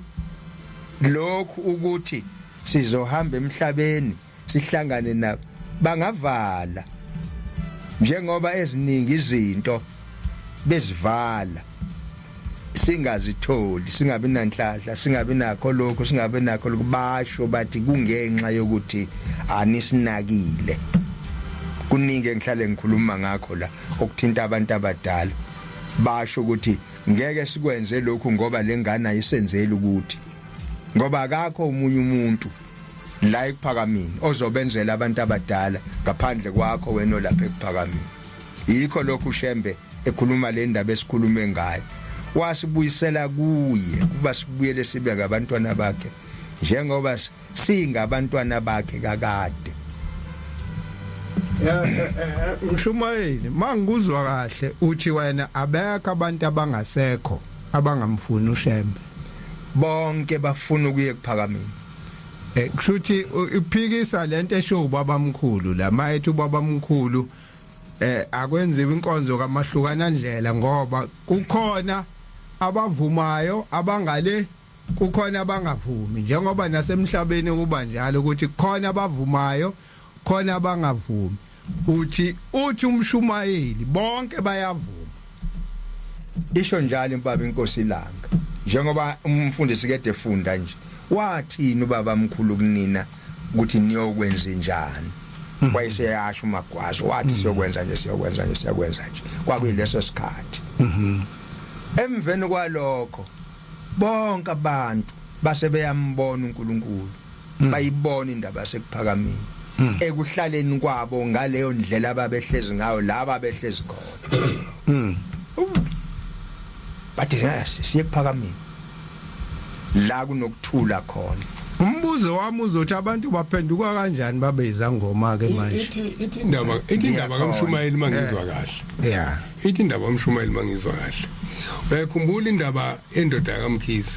lokhu ukuthi sizohamba emhlabeni sihlangane nabo bangavala njengoba eziningi izinto bezivala singazitholi, singabi nanhlahla, singabi nakho lokho, singabi nakho lokubasho bathi kungenxa yokuthi anisinakile. Kuningi engihlale ngikhuluma ngakho la okuthinta abantu abadala, basho ukuthi Ngeke sikwenze lokhu ngoba lengane ayisenzeli ukuthi, ngoba akakho umunye umuntu la ekuphakamini ozobenzela abantu abadala ngaphandle kwakho wena olapha ekuphakamini. Yikho lokhu uShembe ekhuluma le ndaba esikhulume ngayo, wasibuyisela kuye kuba sibuyele sibe ngabantwana bakhe njengoba singabantwana bakhe kakade. Mshumayeli, mangikuzwa kahle uthi wena abekho abantu abangasekho abangamfuni uShembe? Bonke bafuna ukuye ekuphakameni. Kushuthi iphikisa lento esho ubaba mkhulu la mayethi ubaba mkhulu akwenziwe inkonzo kamahlukana ndlela, ngoba kukhona abavumayo abangale, kukhona abangavumi, njengoba nasemhlabeni kuba njalo ukuthi khona abavumayo, khona abangavumi. Uthi umshumayeli bonke bayavuma. Isho njalo impaba inkosi ilanga, njengoba umfundisi kade efunda nje, wathini ubaba mkhulu kunina ukuthi niyokwenza njani? Wayeseyasho uMagwazi wathi siyokwenza nje, siyokwenza nje, siyokwenza nje. Kwakuyileso sikhathi. Emveni kwalokho bonke abantu base beyambona uNkulunkulu, bayibona indaba yasekuphakameni ekuhlaleni kwabo ngaleyo ndlela ababehlezi ngayo, laba behlezi khona. Bathi yes, siye ekuphakameni la kunokuthula khona. Umbuzo wami uzothi abantu baphenduka kanjani babe izangoma ke manje? Ithi indaba kaMshumayeli mangizwa kahle. Ithi indaba kaMshumayeli mangizwa kahle. Uyakhumbula indaba endoda kaMkhize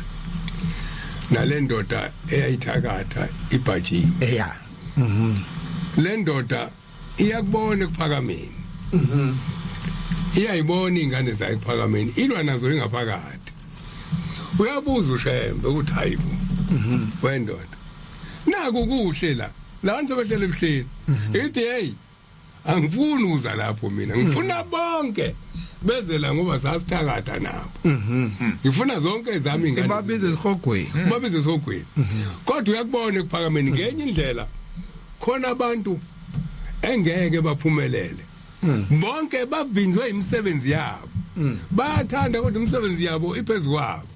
nale ndoda eyayithakatha ibhajiwe? Le ndoda iyakubona ekuphakameni, iyayibona ingane zayo ekuphakameni, ilwa nazo ingaphakathi. Uyabuza uShembe ukuthi, hayibo wendoda, naku kuhle la la nisebehlele ebuhleni. Ithi, hey, angifuni uza lapho mina, ngifuna bonke beze la ngoba sasithakatha nabo, ngifuna zonke ezami ingane. Babize esihogweni. Babize esihogweni, kodwa uyakubona ekuphakameni ngenye indlela khona abantu engeke baphumelele bonke, bavinjwe imisebenzi yabo. Bayathanda kodwa imisebenzi yabo iphezulu kwabo.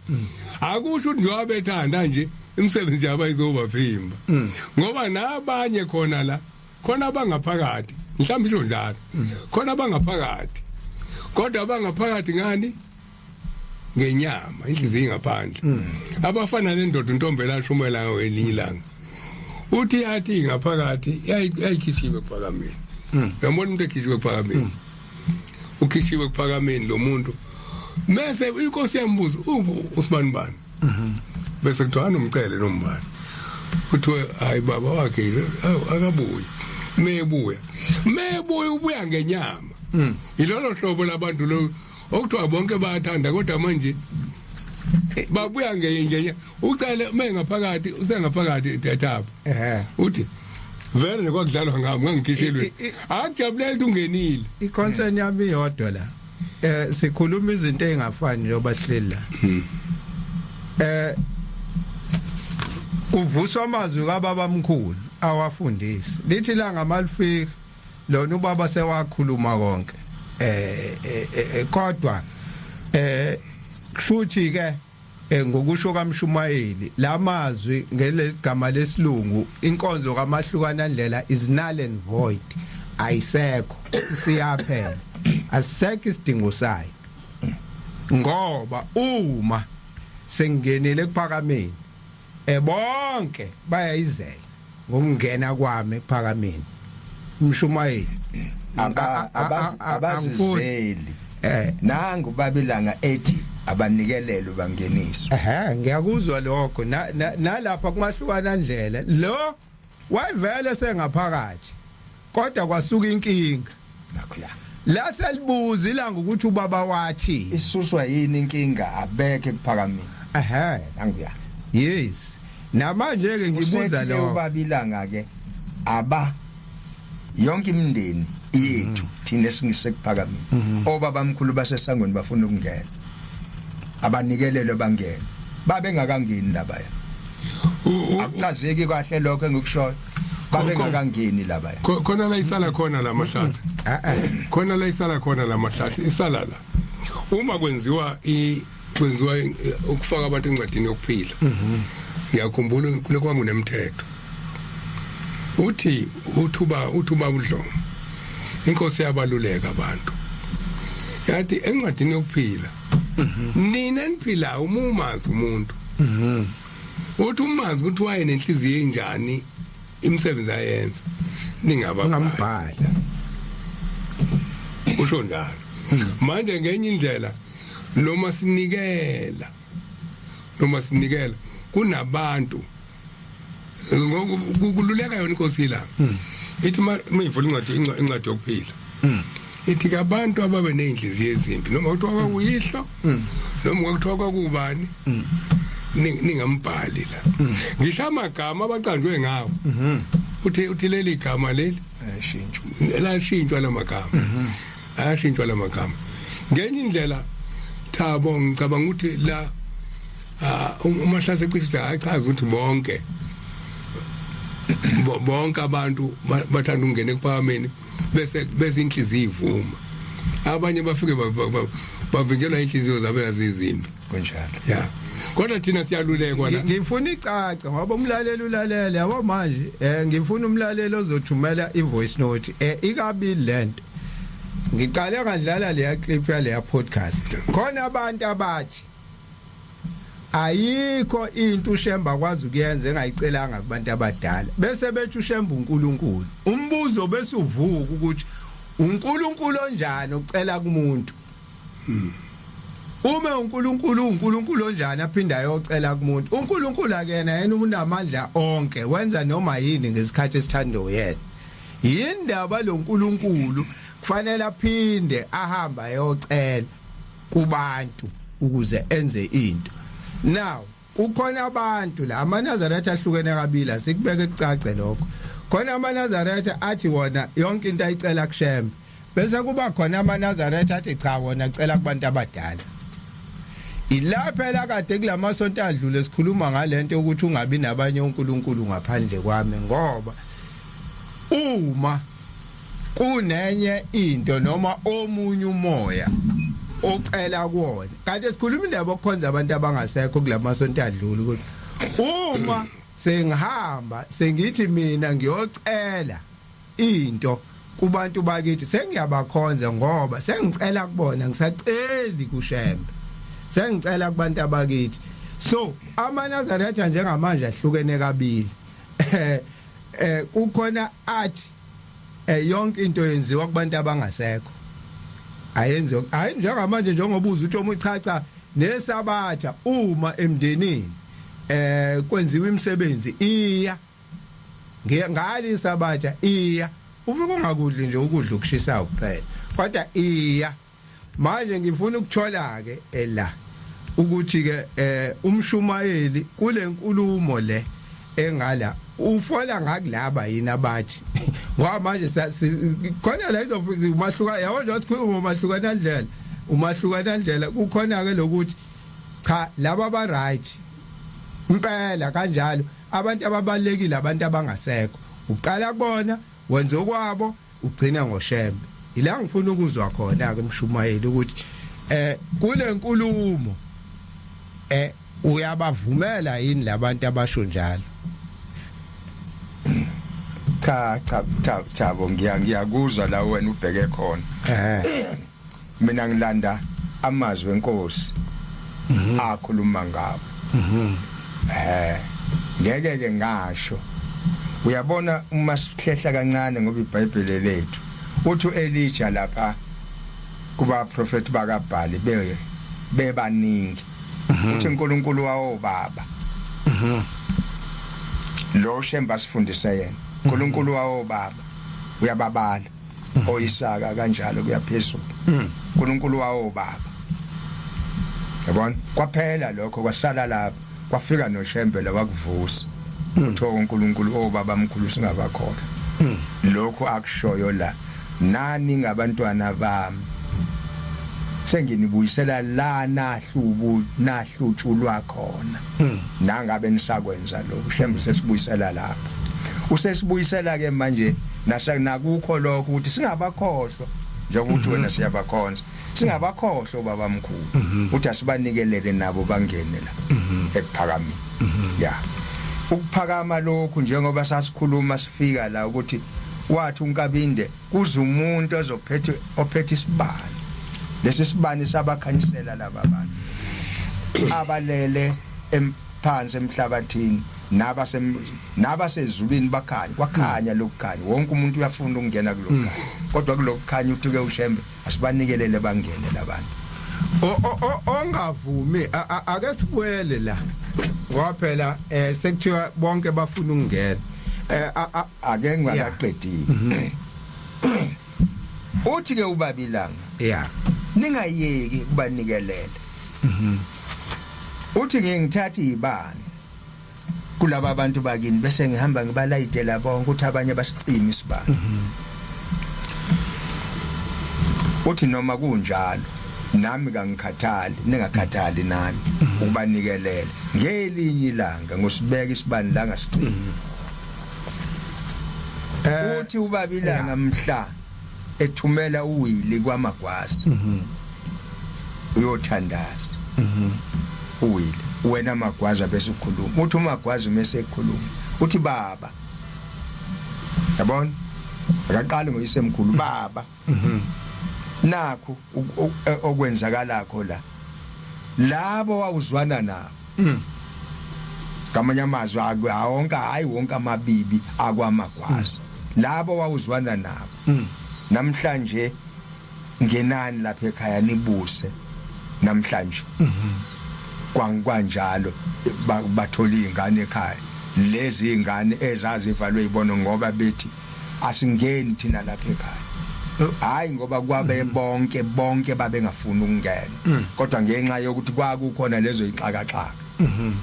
Akusho ukuthi njengoba bethanda nje imisebenzi yabo ayizobavimba, ngoba nabanye khona la khona abangaphakathi, mhlawumbe isho njalo, khona abangaphakathi, kodwa abangaphakathi ngani? Ngenyama, inhliziyo ingaphandle. Abafana nendoda uNtombela ashumela ngelinye ilanga, uthi yathi ngaphakathi yayikhishiwe ekuphakameni. Uyabona umuntu ekhishiwe ekuphakameni, ukhishiwe ekuphakameni lo muntu, bese inkosi yambuza, usibani bani? Bese kuthiwa anomcele nombani, kuthiwe hayi, baba wakhe akabuyi. Mebuya ubuya ngenyama. Ilolo hlobo labantu lo okuthiwa bonke bayathanda, kodwa manje babuya ngenye. Ucele mengaphakathi, usengaphakathi thapha. Uthi vele nje kwakudlalwa ngami, ngangikhishelwe, akujabulela ukuthi ungenile. I-concern yami iyodwa la. Sikhuluma izinto ezingafani njengoba sihleli la. Kuvuswa amazwi kababa mkhulu awafundisi. Lithi la ngamalifika lona ubaba sewakhuluma konke. Kodwa kushuthi ke ngokusho kaMshumayeli lamazwi ngelegama lesilungu, inkonzo kamahlukana ndlela is null and void, ayisekho, siyaphela, asisekho isidingo sayo, ngoba uma sengingenile ekuphakameni ebonke bayayizela ngokungena kwami ekuphakameni, umshumayeli. Abazizeli. Nangu babilanga ethi abanikelelwe bangeniswe. Ehhe, ngiyakuzwa lokho. Nalapha kumahlukana ndlela lo wayivele sengaphakathi, kodwa kwasuka inkinga. Nakho ya. La selibuza ilanga ukuthi ubaba wathi isuswa yini inkinga, abekhe kuphakamile. Nangu ya. Yes, namanje ke ngibuza Usethi ke lo ubaba ilanga ke, aba yonke imindeni yethu thina esingisekuphakamile, obaba mkhulu basesangweni bafuna ukungena, abanikelelwe bangena, babengakangeni labaya. Akuchazeki kahle lokho engikushoyo, babengakangeni labaya. Khona la isala khona la mahlathi, khona la isala khona la mahlathi, isala la. Uma kwenziwa i kwenziwa ukufaka abantu encwadini yokuphila, ngiyakhumbula kule kwangunemthetho uthi uthuba uthuba udlomo inkosi yabaluleka abantu, yathi encwadini yokuphila nina niphilayo, uma umazi umuntu, uthi umazi ukuthi waye nenhliziyo enjani, imisebenzi ayenza, ningaba Ungambhala. Usho njalo. Manje ngenye indlela noma sinikela kunabantu ngokululeka yona inkosi ilanga ithi mayivula incwadi yokuphila, ithi ke abantu ababe nezinhliziyo ezimbi, noma kuthiwa kwakuyihlo, noma kwakuthiwa kwakubani, ningambhali la, ngisho amagama abaqanjwe ngawo. Uthi leli gama leli Ayashintshwa. Lashintshwa lamagama, ayashintshwa lamagama. Ngenye indlela, Thabo, ngicabanga ukuthi la uMahlase cishe achaza ukuthi bonke abantu bathanda ukungena ekuphakameni bese inhliziyo ivuma, abanye bafike bavinjelwa inhliziyo zabo yazizimbi. Kunjalo. Ya, kodwa thina siyalulekwa la. Ngifuna icace ngoba umlaleli ulalele, yabo. Manje ngifuna umlaleli ozothumela i-voice note ikabili lento. Ngiqale ngadlala leya clip yaleya podcast. Khona abantu abathi ayikho into uShemba akwazi ukuyenza engayicelanga kubantu abadala, bese bethi uShemba uNkulunkulu. Umbuzo bese uvuka ukuthi uNkulunkulu onjani ocela kumuntu? Uma uNkulunkulu, uNkulunkulu onjani aphinda ayocela kumuntu? UNkulunkulu akena yena unamandla onke, wenza noma yini ngesikhathi esithanda uyena. Yindaba lo nkulunkulu kufanele aphinde ahamba ayocela kubantu ukuze enze into? Now kukhona abantu la, amaNazaretha ahlukene kabili, asikubeke kucace lokho. Khona amaNazaretha athi wona yonke into ayicela kuShembe, bese kuba khona amaNazaretha athi cha, wona cela kubantu abadala. Ila phela kade kulamasonto adlule sikhuluma ngalento ukuthi ungabi nabanye uNkulunkulu ngaphandle kwami, ngoba uma kunenye into noma omunye umoya ocela kuwona, kanti sikhuluma indaba okukhonza abantu abangasekho kulamasonto adlule, ukuthi uma sengihamba sengithi mina ngiyocela into kubantu bakithi, sengiyabakhonza ngoba sengicela kubona, ngisaceli kuShembe, sengicela kubantu abakithi. So amaNazaretha njengamanje ahlukene kabili. Kukhona athi yonke into yenziwa kubantu abangasekho, ayenziwa hayi njengamanje, njengoba uza uthi omuchacha nesabatha uma emndenini kwenziwa imisebenzi iya ngali isabatha, iya ufike ungakudli nje ukudla okushisayo kuphela, kodwa iya. Manje ngifuna ukuthola ke ela ukuthi ke umshumayeli kule nkulumo le engala ufola ngakulaba yini abathi, ngoba manje khona la izofika umahluka, yabo, nje sikhuluma umahlukana ndlela, umahlukana ndlela. Kukhona ke lokuthi cha, laba ba right impela kanjalo, abantu ababalekile abantu abangasekho, uqala kubona, wenza okwabo, ugcina ngoShembe. Ila ngifuna ukuzwa khona ke umshumayeli ukuthi kule nkulumo uyabavumela yini labantu abasho njalo? Cha cha cha, Thabo, ngiyakuzwa la wena ubheke khona. Mina ngilanda amazwi enkosi akhuluma ngawo. Ngeke ke ngasho, uyabona, uma sihlehla kancane, ngoba iBhayibheli lethu uthi uElijah lapha kuba prophet bakaBhali be bebaningi, uthi uNkulunkulu wawo baba lo Shemba sifundise yena, uNkulunkulu wawo baba uyababala oIsaka kanjalo kuyaphezulu, uNkulunkulu wawo baba, yabona. Kwaphela lokho, kwasala lapho, kwafika noShembe la wakuvusa, kuthiwa uNkulunkulu obaba mkhulu singabakhohlwa lokho akushoyo la: nani ngabantwana bami, senginibuyisela la nahlubu nahlutshulwa khona. Nangabe nisakwenza lokhu, Shembe sesibuyisela lapho, usesibuyisela ke manje nasekho lokho ukuthi singabakhohlwa. Njengokuthi wena siyabakhonza, singabakhohlwa baba mkhulu, uthi asibanikelele nabo bangene la ekuphakameni. Ya, ukuphakama lokhu, njengoba sasikhuluma sifika la, ukuthi wathi uNkabinde kuze umuntu ozophethe, ophethe isibani, lesi sibani sabakhanyisela laba bantu abalele emphansi emhlabathini nabasezulwini, bakhanya, kwakhanya lokukhanya. Wonke umuntu uyafuna ukungena kulokukhanya, kodwa kulokukhanya uthi ke uShembe asibanikelele bangene labantu. Ongavumi, ake sibuyele la, ngoba phela sekuthiwa bonke bafuna ukungena. Ake ngingakaqedile. Uthi ke ubabilanga, ningayeki kubanikelela. Uthi ngeke ngithathe izibani kulaba abantu bakini bese ngihamba ngibalayitela bonke, ukuthi abanye basicima isibani. Uthi noma kunjalo nami kangikhathali, ningakhathali nani ukubanikelela. Ngelinye ilanga ngosibeka isibani la ngasicima. Uthi ubabilanga mhla ethumela uWili kwaMagwazi uyothandaza, uWili, wena Magwaza bese ukhuluma. Uthi uMagwazi mase ekhuluma uthi, "Baba, yabona," akaqali ngoyisemkhulu, "Baba, nakho okwenzakalakho la, labo wawuzwana nabo." Ngamanye amazwi, awonke, hayi wonke amabibi akwaMagwazi, labo wawuzwana nabo namhlanje ngenani lapha ekhaya nibuse namhlanje. Kwanjalo bathola izingane ekhaya, lezi izingane ezazivalwe ibono ngoba bethi asingeni thina lapha ekhaya. Hayi, ngoba kwabe bonke bonke babengafuni ukungena, kodwa ngenxa yokuthi kwakukhona lezo ixakaxaka.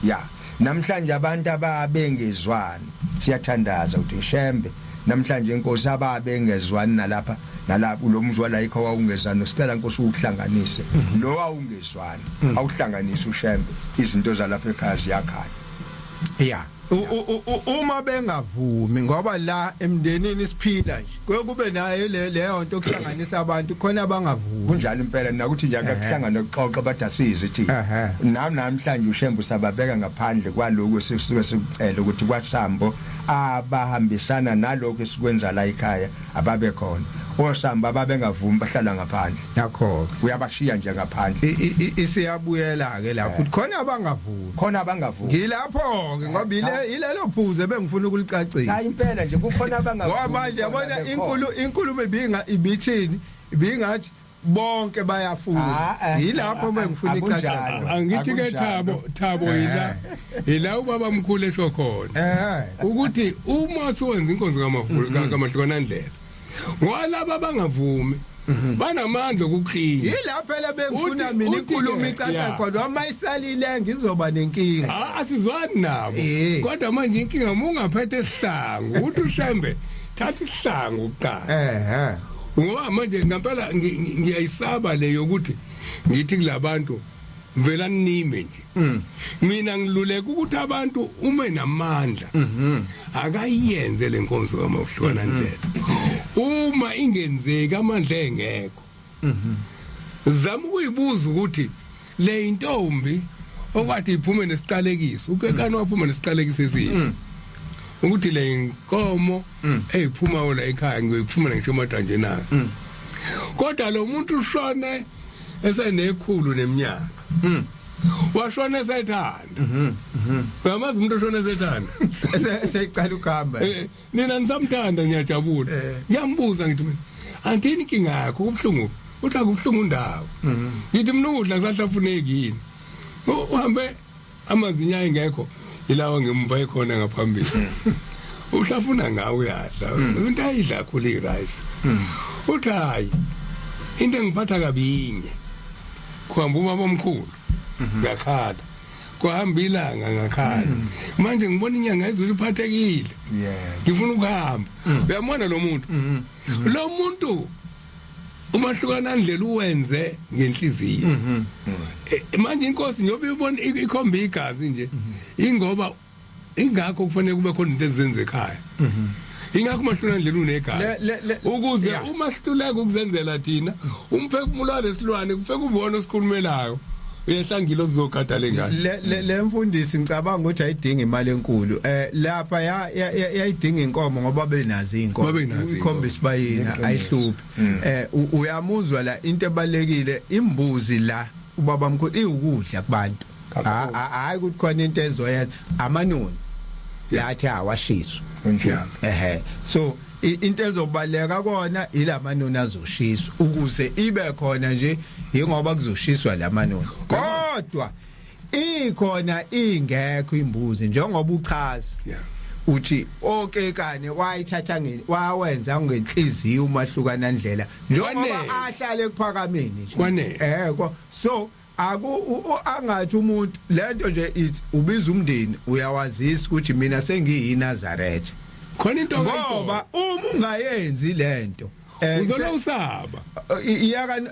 Ya, namhlanje abantu ababengezwani, siyathandaza ukuthi Shembe namhlanje inkosi ababengezwani nalapha nalapha, lo muzwa la ikho wawungezwani, sicela Nkosi uhlanganise lo wawungezwani, awuhlanganise uShembe, izinto zalapha ekhaya ziyakhanya. Ya, uma bengavumi, ngoba la emndenini siphila nje kuye kube nayo le leyo nto okuhlanganisa abantu, khona abangavumi. Kunjalo impela, nakuthi nje akakuhlangana ukuxoxa, bathi asizi thina. Nami namhlanje uShembe usababeka ngaphandle kwalokhu esisuke sikucela, ukuthi kwaSambo abahambisana nalokhu esikwenza la ekhaya ababe khona, oSambo ababengavumi bahlala ngaphandle. Nakho uyabashiya nje ngaphandle. Isiyabuyela ke lapho ukuthi khona abangavumi. Khona abangavumi. Ngilapho ke, ngoba ilelo phuze bengifuna ukulicacisa. Hayi, impela nje kukhona abangavumi. Ngoba manje yabona, khona inkulu inkulumo ibinga ibithini, ibingathi bonke bayafuna. Yilapho bengifuna icace. Akunjalo. Angithi ke, Akunjalo. Thabo, Thabo, ila ubaba mkhulu esho khona ukuthi uma siwenza inkonzo kamafulu kamahlukana ndlela, ngoba laba abangavumi banamandla okuklinya. Yilapho phela bengifuna Uthi- mina uthi-ke, inkulumo icace khona, uma isalile ngizoba nenkinga. Ah, asizwani nabo. Kodwa manje inkinga uma ungaphethe isihlangu, uthi uShembe thatha isihlangu kuqala, ngoba manje ngempela ngiyayisaba le yokuthi ngithi kulabantu vela nime nje. Mina ngiluleka ukuthi abantu ume namandla akayenze le nkonzo kamahlukana ndlela. Uma ingenzeki, amandla engekho, zama ukuyibuza ukuthi le intombi okwathi iphume nesiqalekiso, ukekani waphuma nesiqalekiso esini, ukuthi le inkomo eyiphuma la ekhaya ngiyoyiphumela ngisho emadanje na. Kodwa lo muntu ushone esenekhulu neminyaka, washona esethanda. Uyamazi umuntu oshona esethanda? Eseyicala ukuhamba. Nina nisamthanda, niyajabula. Ngiyambuza ngithi mina, "Antini inkinga yakho, kubuhlungu?" Uthi akubuhlungu ndawo. Ngithi mina, "Ukudla kusahlafuneki yini?" Uhambe amazinyo ayengekho ilawa ngemuva ekhona ngaphambili, uhlafuna ngawo, uyadla into ayidla kakhulu i-rice. Uthi hayi, into engiphatha kabinye kuhamba ubaba omkhulu ngakhala, kwahamba ilanga ngakhala, manje ngibona inyanga izulu iphathekile, ngifuna ukuhamba. Uyamona lo muntu, lo muntu umahlukana ndlela uwenze ngenhliziyo. Manje inkosi njengoba ibona ikhomba igazi nje, ingoba ingakho kufanele kube khona into ezenze ekhaya. Ingakho umahlula ndlela unegazi ukuze uma sihluleka ukuzenzela thina umphefumulo walesilwane kufike ubona osikhulumelayo uyehlangile ozogada lengane. Le mfundisi ngicabanga ukuthi ayidingi imali enkulu, lapha yayidinga inkomo ngoba benazo inkomo, ikhomba isibayini ayihluphi. Uyamuzwa la, into ebalekile imbuzi la ubaba mkhulu iwukudla kubantu, hayi ukuthi khona into ezoyenza amanoni yathi awashiswa Kunjalo. Ehe, so into ezobaleka kona ilamanoni azoshiswa ukuze ibe khona nje, ingoba kuzoshiswa lamanoni, kodwa ikhona ingekho imbuzi njengoba uchaza. Uthi okekane wayithatha nge wawenza ngenhliziyo umahlukana ndlela njengoba Kwanele. ahlale ekuphakameni nje. Kwanele. So aku angathi umuntu lento nje ithi ubiza umndeni, uyawazisa ukuthi mina sengiyiNazaretha. Khona into ngoba uma ungayenzi lento uzolo usaba. Iyaka,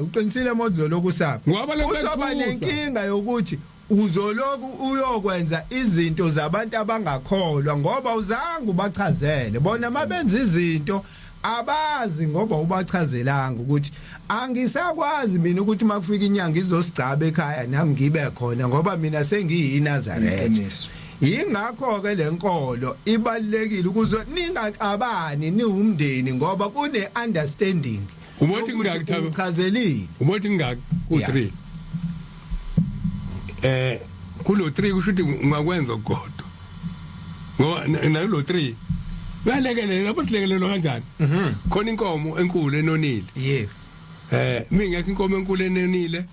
uqinisile mozolo kusaba. Ngoba lokho uzoba kuyathusa. Nenkinga yokuthi uzoloku uyokwenza izinto zabantu abangakholwa ngoba uzange ubachazele bona mabenza izinto abazi, ngoba ubachazelanga ukuthi angisakwazi mina ukuthi makufika inyanga izosigcaba ekhaya nami ngibe khona ngoba mina sengiyiNazaretha. Iqiniso. Yingakho ke lenkolo ibalekile ukuze ningaxabani niwumndeni ngoba kune understanding. Ubothi ngingaki, Thabo? Uchazelile. Ubothi ngingaki ku-3? Kulo 3 kusho ukuthi ungakwenza okukodwa ngoba nakulo 3 uyalekelela. Lapho silekelelwa kanjani? Khona inkomo enkulu enonile. Mingekho inkomo enkulu enonile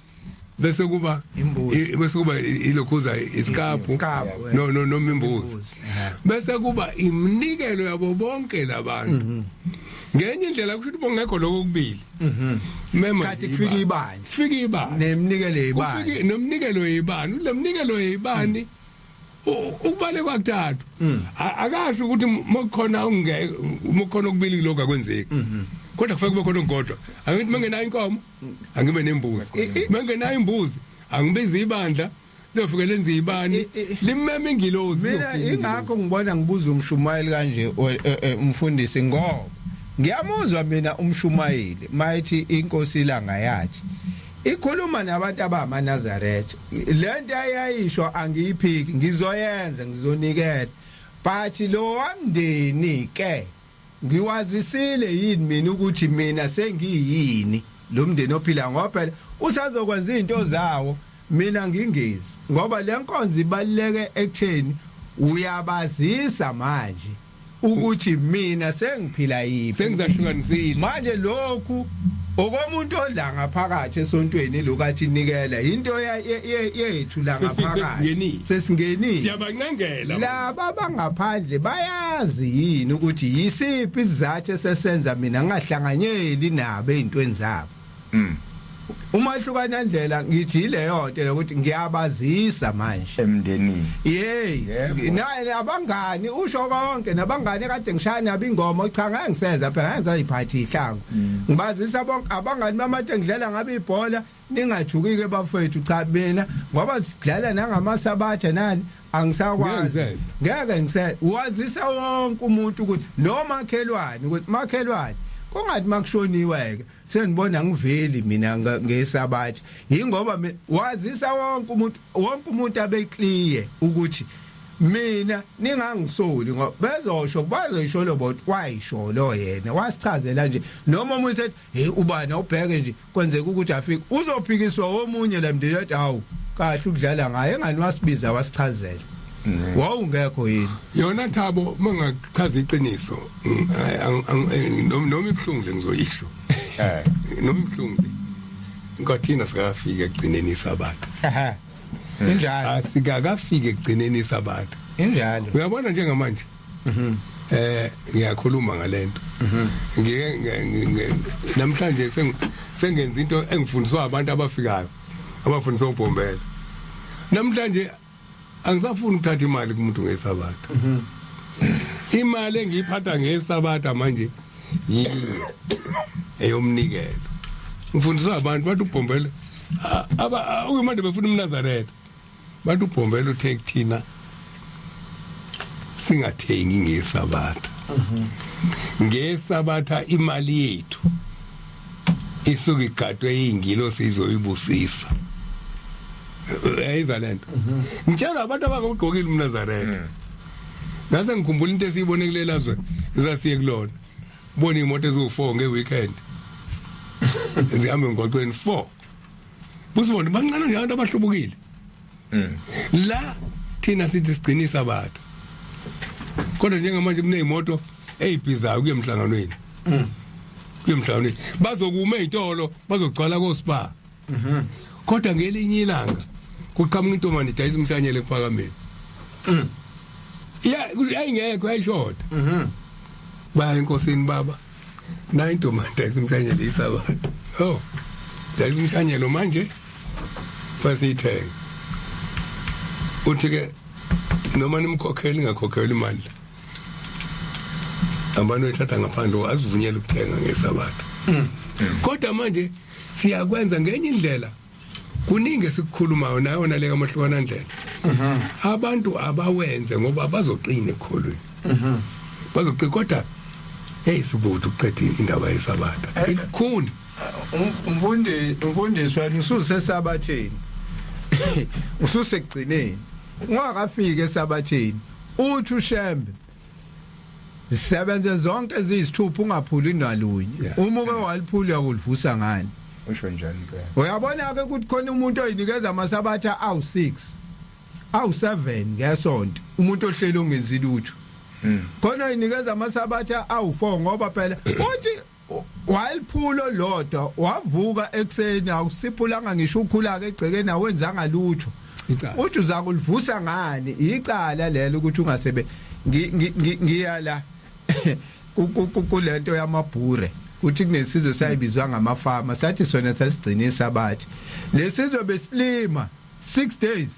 bese kuba Imbuzi. Bese kuba ilokhuza isikapu. Isikapu, No, noma imbuzi. Imbuzi. Bese kuba iminikelo yabo bonke labantu. Ngenye indlela kusho ukuthi bongekho lokho okubili, mema Khathi kufika ibandla. Kufika ibandla. Neminikelo yebandla. Kufike nomnikelo yebani, le mnikelo yebani ukubalekwa kuthathu. Akasho ukuthi mokukhona ungeke, mokukhona okubili lokho akwenzeki, kodwa kufanele kube khona okukodwa. Angithi mangenayo inkomo angibe nembuzi, mangenayo imbuzi angibize ibandla liyofike lenze ibani, limeme ingilozi. Mina Izofika ingakho ingilozi. Ngibona ngibuza umshumayeli kanje umfundisi, ngoba ngiyamuzwa mina umshumayeli mayithi inkosi ilanga yathi ikhuluma nabantu abamaNazaretha, lento ayayisho angiyiphiki, ngizoyenza, ngizonikela, but lo wamndeni ke ngiwazisile yini mina ukuthi mina sengiyini lo mndeni ophila, ngoba phela usazokwenza izinto zawo mina ngingezi, ngoba le nkonzo ibaluleke ekutheni uyabazisa manje ukuthi mina sengiphila yiphi. Sengizahlukanisile. Manje lokhu okomuntu odla ngaphakathi esontweni lokathi nikela into yethu la ngaphakathi. Sesingenile. Sesingenile. Siyabancengela. Laba bangaphandle bayazi yini ukuthi yisiphi isizathu esesenza mina ngingahlanganyeli nabo ezintweni zabo? Umahlukana ndlela ngithi yileyo nto lokuthi ngiyabazisa manje emndenini. Yes. Naye abangani usho konke nabangani kade ngishaya nabo ingoma, cha, ngeke ngiseza phela, ngeke ngisayiphathi ihlangu. Ngibazisa bonke abangani bamathe ngidlala ngabe ibhola, ningathuki ke bafethu, cha, mina ngoba sidlala nangamasabatha nani angisakwazi. Ngeke ngiseza. Ngeke ngise wazisa wonke umuntu ukuthi nomakhelwane ukuthi makhelwane kungathi makushoniwe ke senibona ngiveli mina ngesabatha, yingoba wazisa wonke umuntu, wonke umuntu abe clear ukuthi mina ningangisoli ngoba bezosho, bazoyisho lo bot wayisho lo yena wasichazela nje, noma omunye sethi hey ubani awubheke nje kwenzeka ukuthi afike uzophikiswa omunye la mndeni athi hawu kahle ukudlala ngaye engani wasibiza wasichazela, wawungekho yini? Yona Thabo, mangachaza iqiniso, noma ibhlungu le ngizoyisho, noma ibhlungu le, nkathina sikafika ekugcineni isabatha. Aha, injalo. Asikakafiki ekugcineni isabatha. Injalo. Uyabona njengamanje ngiyakhuluma ngalento, ngike namhlanje sengenza into engifundiswa abantu abafikayo, abafundiswa ubhombela. Namhlanje angisafuni ukuthatha imali kumuntu ngesabatha. Imali engiyiphatha ngesabatha manje yini? Eyomnikelo. Ngifundiswa abantu bathi ubhombela aba ukuyimanje befuna umNazaretha, bathi ubhombela uthe kuthina singathengi ngesabatha. Ngesabatha imali yethu isuke igadwe ingilosi izoyibusisa. Uyayizwa lento? Ngitshela abantu abangawugqokile umNazaretha. Ngase ngikhumbula into esiyibone kulela zwe esasiye kulona. Bona imoto eziwu4 ngeweekend. Zihamba emgwaqweni 4. Busibona bancane nje abantu abahlubukile. La thina sithi sigcinisa abantu. Kodwa njengamanje kunezimoto ezibhizayo kuye emhlanganweni. Kuye emhlanganweni. Bazokuma ezitolo, bazogcwala koSpar. Kodwa ngelinye ilanga kuqhamuka intombazane idayisa umhlanyelo ekuphakameni. Ya ayingekho ayishoda. Baya enkosini baba. Na intombazane idayisa umhlanyelo isabantu. Oh. Dayisa umhlanyelo manje fasiyithenga. Uthi ke noma nimkhokhela ingakhokhela imali. Abantu ethatha ngaphandle azivunyelwe ukuthenga ngesabatha. Kodwa manje siyakwenza ngenye indlela. Kuningi esikukhulumayo nayo naleka amahlukana ndlela. Abantu abawenze ngoba bazoqina ekukholweni. Bazoqina kodwa hey sibude ukuqeda indaba yesabatha. Ilikhuni. Umfundi umfundisi wena ususesabatheni. Ususekugcineni. Ungakafiki esabatheni. Uthi uShembe Zisebenze zonke eziyisithupha ungaphuli nalunye. Uma uke waliphula uyakulivusa ngani? Usho njani impela? Uyabona ke ukuthi khona umuntu oyinikeza amasabatha awu6 awu7 ngesonto umuntu ohleli ongenzi lutho. Khona oyinikeza amasabatha awu4 ngoba phela uthi wayiliphulo lodwa wavuka ekseni awusiphulanga ngisho ukhula ke egcekeni awenzanga lutho. Uthi uzakulivusa ngani? Icala lelo ukuthi ungasebe ngiya la kulento yamabhure kuthi kunesizwe sayibizwa ngamafama sathi sona sasigcina isabatha lesizwe besilima 6 days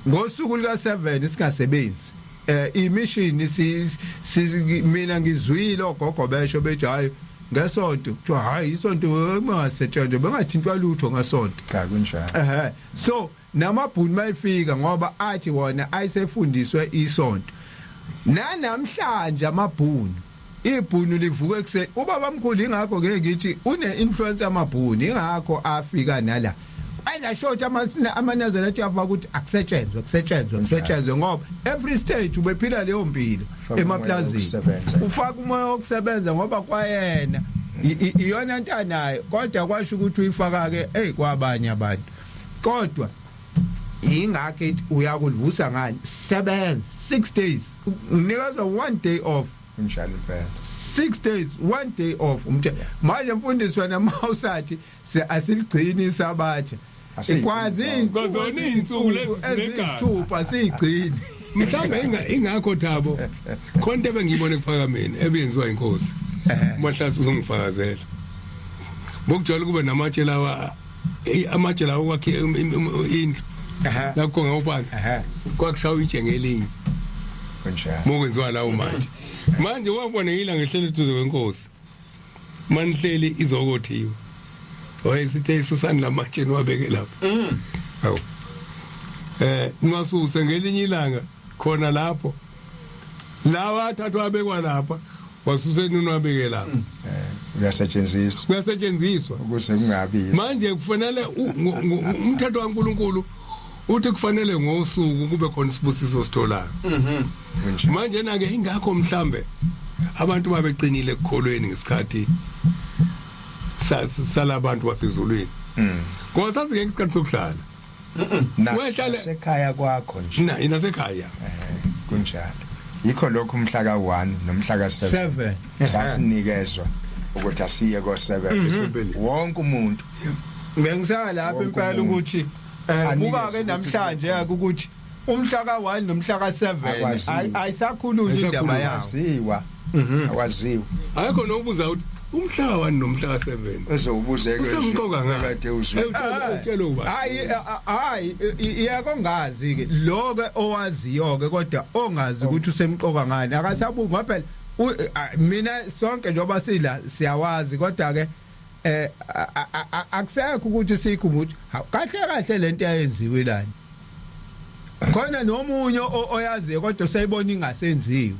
ngosuku lika 7 singasebenzi imission si mina ngizwile ogogo besho bethi hayi ngesonto kuthiwa hayi isonto ungasetshenzwa bengathintwa lutho ngesonto. Cha kunjalo. Ehhe so namabhunu mayifika ngoba athi wona ayisefundiswe isonto nanamhlanje amabhunu ibhunu livuka ekuseni ubaba mkhulu ingakho ke ngithi une influence amabhunu ingakho afika nala enza sure ukuthi amaNazaretha afaka ukuthi akusetshenzwe kusetshenzwe kusetshenzwe ngoba every state ubephila leyo mpilo emaplazini ufaka umoya wokusebenza ngoba kwayena iyona nto anayo kodwa kwasho ukuthi uyifaka ke hey kwabanye abantu kodwa ingakho ethi uyakulivusa ngani sebenza 6 days unikezwa 1 day off. Kunjalo impela. 6 days 1 day off umthe manje mfundisi wena mawusathi asiligcini isabatha ikwazi Kwazona iy'nsuku lezi zinegama. eziyisithupha siyigcini. Mhlawumbe ingakho Thabo khona into ebengiyibona ekuphakameni ebiyenziwa inkosi. Mahlase uzongifakazela. Bokujwayele kube namatshe lawa amatshe lawa kwakhe indlu. Lapho ngawuphansi. Kwakushawa itshe ngelinye. Kunjalo. Mokwenziwa lawo manje. Manje wabona ilanga ehleli eduze kwenkosi. Manihleli izokothiwa. Wayesithe isusani lamatshe niwabeke lapha. Hawu. Niwasuse ngelinye ilanga khona lapho. Lawa athathwa abekwa lapha wasuseni unwabeke lapha. Uyasetshenziswa. Kuyasetshenziswa. Ukuze kungabi. Manje kufanele umthetho kaNkuluNkulu uthi kufanele ngosuku kube khona isibusiso sitholayo. Manje na ke ingakho mhlambe abantu babeqinile ekukholweni ngesikhathi salabantu basezulwini. Ngoba sasingekho isikhathi sokudlala. Wehlale sekhaya kwakho nje. Na inasekhaya. Kunjalo. Yikho lokho umhla ka1 nomhla ka7 sasinikezwa ukuthi asiye ko7 wonke umuntu. Bengisaka lapha impela ukuthi buka ke namhlanje ukuthi umhla ka1 nomhla ka7 ayisakhulunywa indaba yawo. Aziwa. Akwaziwa. Akekho nokubuza ukuthi umhla ka1 nomhla ka7 Ezowubuzeke usemqoka ngani? Kade uzwe. Utshela uba. Hayi hayi iyako ngazi ke lo ke owaziyo ke kodwa ongazi ukuthi usemqoka ngani akasabuki ngoba phela mina sonke njengoba sila siyawazi kodwa ke akusekho ukuthi sikhumbuthi kahle kahle lento yayenziwe lana khona nomunye oyaziyo kodwa usayibona ingasenziwe.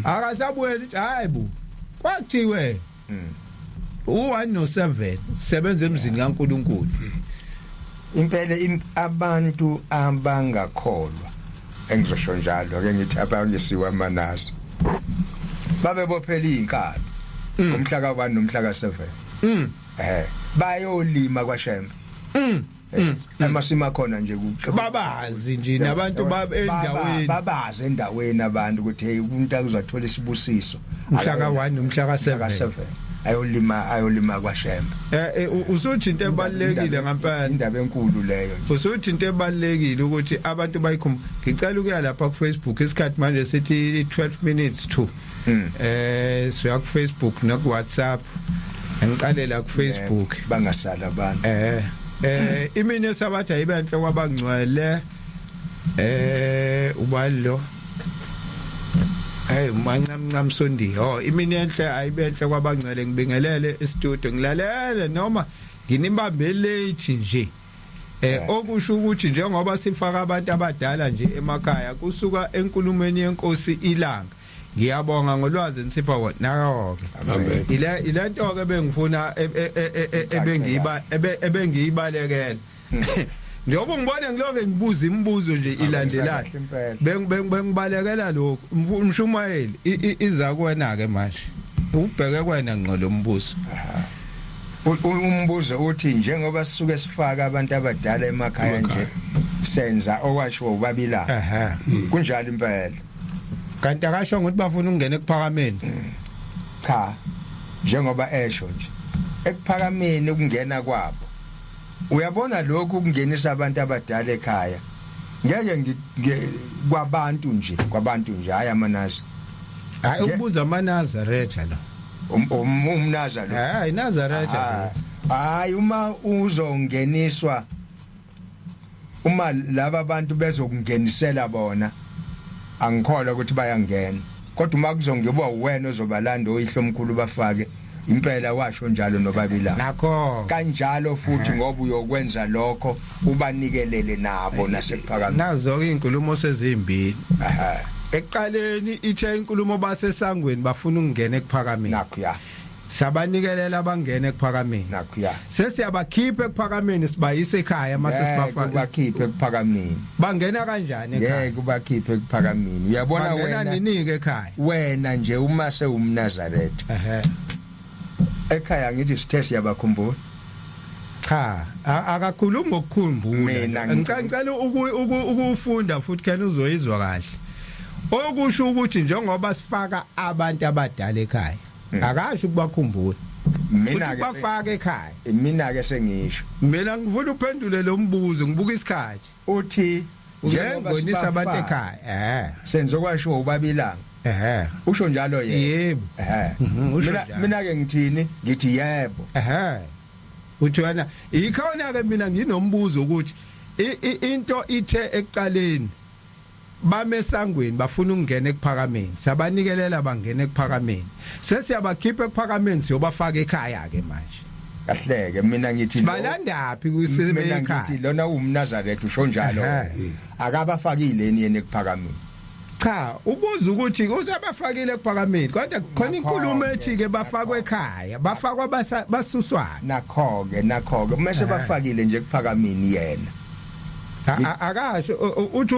Akasabuyeli uthi hayi bo, kwathiwe u1 no7 sebenza emzini kaNkuluNkulu. Impela abantu abangakholwa, engizosho njalo ake ngithi abangisiwa amanasi, babebophela izinkabi umhla ka1 nomhla ka7, bayolima kwaShembe. Amasimo akhona nje Babazi nje nabantu endaweni. Babazi endaweni abantu ukuthi hey, umuntu akuzathola isibusiso Mhla ka1 nomhla ka7. ka7 ayolima kwaShembe. Usuthi into ebalekile ngempela. Indaba enkulu leyo nje. Usuthi into ebalekile ukuthi abantu bayikhumbu. Ngicela ukuya lapha ku Facebook, isikhathi manje sithi 12 minutes to. Siya ku Facebook na ku WhatsApp. Ngiqale la ku Facebook. Bangasala abantu. Imini esabatha ibe enhle kwabangcwele. Ubani lo? Hey, mancam sondi. Oh, imini enhle ayibe enhle kwabangcwele, ngibingelele e-studio, ngilalele noma nginibambe late nje. Okusho ukuthi njengoba sifaka abantu abadala nje emakhaya kusuka enkulumeni yenkosi ilanga. Ngiyabonga ngolwazi ensipha wona. Nako ke. Amen. Ile ilento ke bengifuna ebengiyiba ebengiyibalekela. Njengoba ngibona ngiloke ngibuza imibuzo nje ilandelana. Kahle impela. Beng beng bengibalekela lokho. Mshumayeli, iza kuwena ke manje. Ubheke kwena ngqo lo mbuzo. Umbuzo uthi njengoba sisuke sifaka abantu abadala emakhaya nje, senza okwashiwo ubabila. Kunjalo impela. Kanti akasho ukuthi bafuna ukungena ekuphakameni. Cha, njengoba esho nje ekuphakameni ukungena kwabo, uyabona lokhu ukungenisa abantu abadala ekhaya ngeke kwabantu nje hayi amanazi. Hayi, ukubuza amaNazaretha lo. Umnaza lo. Hayi, Nazaretha. Hayi, uma uzongeniswa, uma laba bantu bezokungenisela bona, angikholwa ukuthi bayangena, kodwa uma kuzongiba wena ozobalanda oyihlomkhulu bafake, impela washo njalo nobabila. Nakho. Kanjalo futhi, ngoba uyokwenza lokho ubanikelele nabo nasekuphakameni. Nazo ke inkulumo sezimbili. Ekuqaleni ithe inkulumo basesangweni bafuna ukungena ekuphakameni. Nakhuya. Sabanikelela abangena ekuphakameni. Nakhuya. Sesiyabakhipha ekuphakameni sibayise ekhaya mase Ngeke sibafaka. ubakhiphe ekuphakameni. Bangena kanjani ekhaya? Ngeke ubakhiphe ekuphakameni, uyabona. Bangena Wena nini ke ekhaya? Wena nje uma sewumNazaretha ekhaya, ngithi sithe siyabakhumbula. Cha, akakhulumi ngokukhumbula. Mina Ngicela ukufunda futhi khena uzoyizwa kahle. Okusho ukuthi njengoba sifaka abantu abadala ekhaya, akasho ukubakhumbula. Mina Futhi ke bafaka ekhaya. Mina ke sengisho. Mina ngifuna uphendule lo mbuzo, ngibuka isikhathi. Uthi njengoba Njengonisa abantu sibafaka, ekhaya. Senze kwashiwo ubabilanga. Usho njalo yena. Yebo. Usho njalo. Mina ke ngithini? Ngithi yebo. Uthi wena ikhona ke, mina nginombuzo ukuthi into ithe ekuqaleni bamesangweni bafuna ukungena ekuphakameni, sabanikelela bangena ekuphakameni, sesiyabakhipha ekuphakameni siyobafaka ekhaya ke manje. Kahleke, mina ngithi Sibalandaphi mina kusebe ngithi ekhaya? lona uwumNazaretha usho njalo. Akabafakile yini yena ekuphakameni? Cha, ubuza ukuthi usabafakile ekuphakameni, kodwa khona inkulumo ethi ke bafakwe ekhaya, bafakwa basuswana. Nakho ke mase bafakile nje ekuphakameni yena. Akasho uthi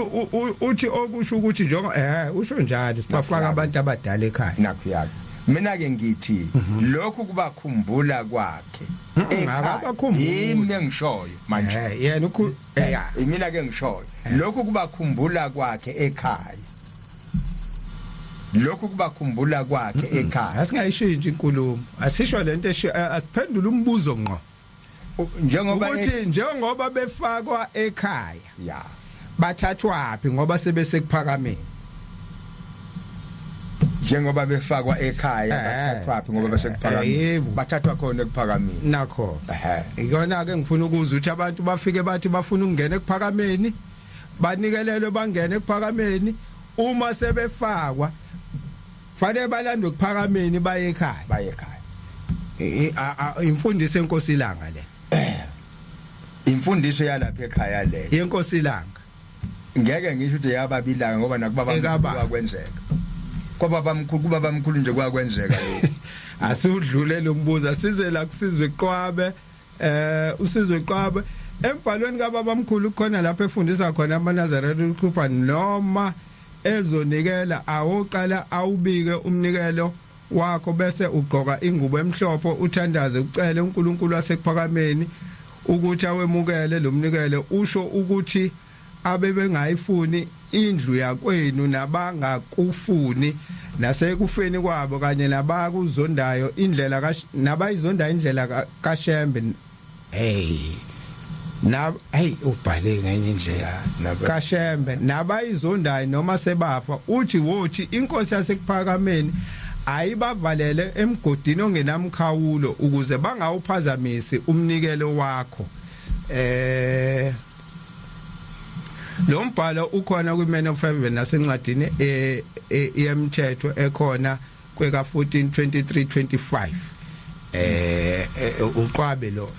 uthi okusho ukuthi njengo usho njalo sibafaka abantu abadala ekhaya. Nakho yakhe, mina ke ngithi lokhu kubakhumbula kwakhe ekhaya, Akabakhumbuli. yimi engishoyo manje. Yena ukhu ya. Imina ke ngishoyo lokhu kubakhumbula kwakhe ekhaya, lokhu kubakhumbula kwakhe ekhaya. Asingayishintshi inkulumo, asisho lento asiphendule umbuzo ngqo. Njengoba Ukuthi njengoba befakwa ekhaya, ya, bathathwaphi ngoba sebesekuphakameni? Njengoba befakwa ekhaya, bathathwaphi ngoba besekuphakameni? Yebo. Bathathwa khona ekuphakameni. Nakho ikona ke ngifuna ukuzwa ukuthi abantu bafike bathi bafuna ukungena ekuphakameni, banikelelwe bangene ekuphakameni, uma sebefakwa fanele balandwe ekuphakameni baye ekhaya. Baye ekhaya. Imfundiso enkosi ilanga le. Imfundiso yalapha ekhaya le. Yenkosi ilanga. Ngeke ngisho ukuthi yababilanga ngoba nakubaba Ekaba. kwenzeka. Kwababa mkhulu, kubaba mkhulu nje kwakwenzeka lokho. Asudlule lo mbuzo, asize la kusizwe Qwabe. Usizwe Qwabe, embhalweni kababa mkhulu khona lapho efundisa khona amaNazaretha ukukhupha noma ezonikela, awuqala awubike umnikelo wakho bese ugqoka ingubo emhlophe, uthandaze, ucele uNkulunkulu wasekuphakameni ukuthi awemukele lo mnikelo. Usho ukuthi abebengayifuni indlu yakwenu nabangakufuni nasekufeni kwabo kanye nabakuzondayo indlela ka nabayizondayo indlela kaShembe. Hey, na hey, ubhale ngenye indlela kaShembe nabayizondayo noma sebafa. Uthi wothi inkosi yasekuphakameni ayibavalele emgodini ongenamkhawulo ukuze bangawuphazamisi umnikelo wakho. Lo mbhalo ukhona kwi-Man of Heaven nasencwadini yemthetho ekhona kweka 14 23 25. Uqwabe lo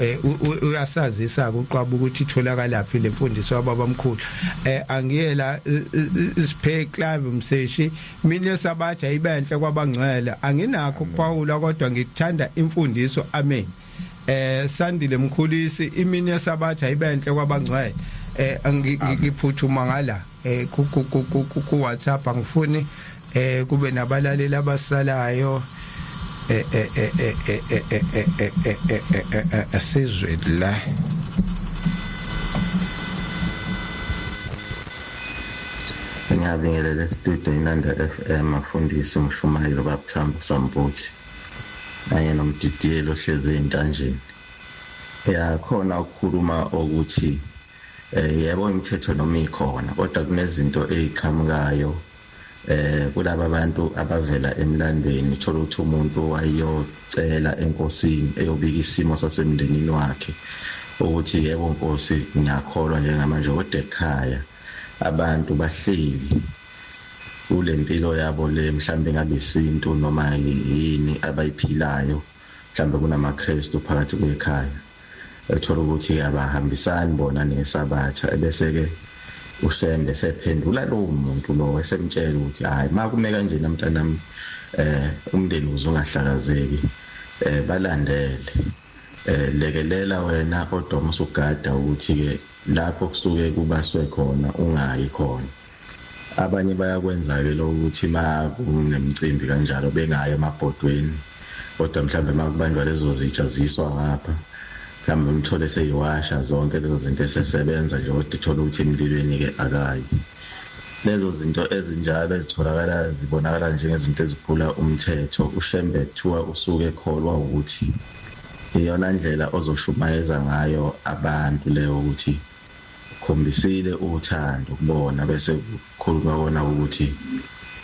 uyasazisa uqwabe ukuthi itholakala phi lemfundiso yababa mkhulu. Angiyela siphe Clive Mseshi, mina sabatha ibenhle kwabangcwele, anginakho ukuphawula kodwa ngikuthanda imfundiso, amen. Sandile Mkhulisi, imini yesabatha ibenhle kwabangcwele. Ngiphuthuma ngala ku WhatsApp, angifuni kube nabalaleli abasalayo. Sizwe la. Ngiyabingelela estudio Inanda FM, afundisi umshumayelo babuthamba Sambuthi kanye nomdidiyelo ohlezi ey'ntanjeni. Ya, khona ukukhuluma okuthi yebo, imithetho noma ikhona, kodwa kunezinto ey'qhamukayo kulaba bantu abavela emlandweni. Thola ukuthi umuntu wayeyocela enkosini, eyobika isimo sasemndenini wakhe ukuthi yebo nkosi, ngiyakholwa njengamanje, kodwa ekhaya abantu bahleli kule mpilo yabo le, mhlawumbe ngabe isintu noma yini abayiphilayo, mhlawumbe kunamaKristu phakathi kwekhaya, ethola ukuthi abahambisani bona nesabatha, ebese-ke uShembe sephendula lowo muntu lowo, esemtshela ukuthi hayi, makume kanjena mntanami, umndeni uze ungahlakazeki, balandele, lekelela wena, kodwa uma usugada ukuthi-ke lapho kusuke kubaswe khona ungayi khona. Abanye bayakwenza-ke lokho ukuthi ma kunemicimbi kanjalo bengayi emabhodweni, kodwa mhlawumbe uma kubanjwa lezo zitsha ziyiswa ngapha, mhlawumbe umthole seyiwasha zonke lezo zinto, esesebenza nje, kodwa uthole ukuthi emlilweni-ke akayi. Lezo zinto ezinjalo ezitholakala zibonakala njengezinto eziphula umthetho, uShembe kuthiwa usuke ekholwa ukuthi iyona ndlela ozoshumayeza ngayo abantu leyo, ukuthi ukhombisile uthando kubona, bese kukhulunywa kona ukuthi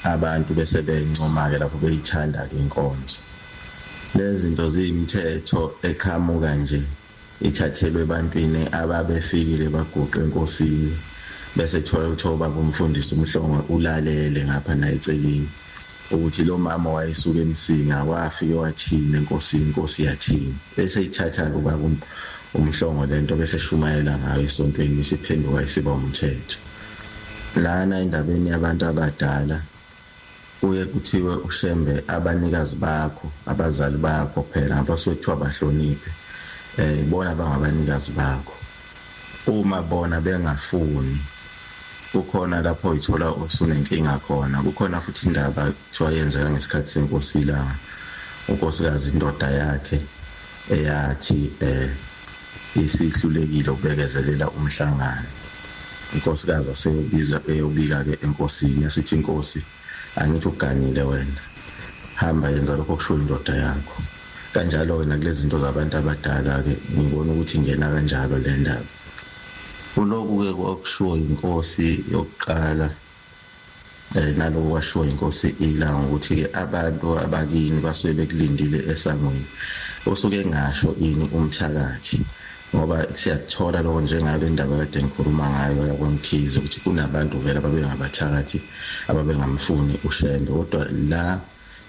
abantu bese bencoma-ke lapho beyithanda-ke inkonzo. Lezi zinto ziyimithetho eqhamuka nje ithathelwe ebantwini ababefikile baguqa enkosini, bese kuthola ukuthi obaba umfundisi uMhlongo ulalele ngapha naye eceleni ukuthi lo mama wayesuka eMsinga wafike wathini enkosini, inkosi yathini, bese ithatha-ke ubaba uMhlongo lento, bese eshumayela ngayo esontweni, isiphenduka isiba umthetho. Lana endabeni yabantu abadala kuye kuthiwe uShembe abanikazi bakho, abazali bakho phela, ngapha kusuke kuthiwa bahloniphe, ibona abangabanikazi bakho. Uma bona bengafuni, kukhona lapho uyithola usunenkinga khona. Kukhona futhi indaba kuthiwa yenzeka ngesikhathi senkosi iLanga, unkosikazi indoda yakhe eyathi isihlulekile ukubekezelela umhlangano, unkosikazi waseyobiza eyobika-ke enkosini, yasithi inkosi, angithi uganile wena, hamba yenza lokho okushiwo indoda yakho. Kanjalo-ke nakulezi zinto zabantu abadala-ke, ngibona ukuthi ingena kanjalo le ndaba. Kulokhu-ke kwakushiwo inkosi yokuqala, nalokhu kwashiwo inkosi iLanga ukuthi-ke abantu abakini basuke bekulindile esangweni, usuke engasho ini umthakathi, ngoba siyakuthola lokho njengayo le ndaba kade ngikhuluma ngayo yakwaMkhize, ukuthi kunabantu vele ababengabathakathi ababengamfuni uShembe, kodwa la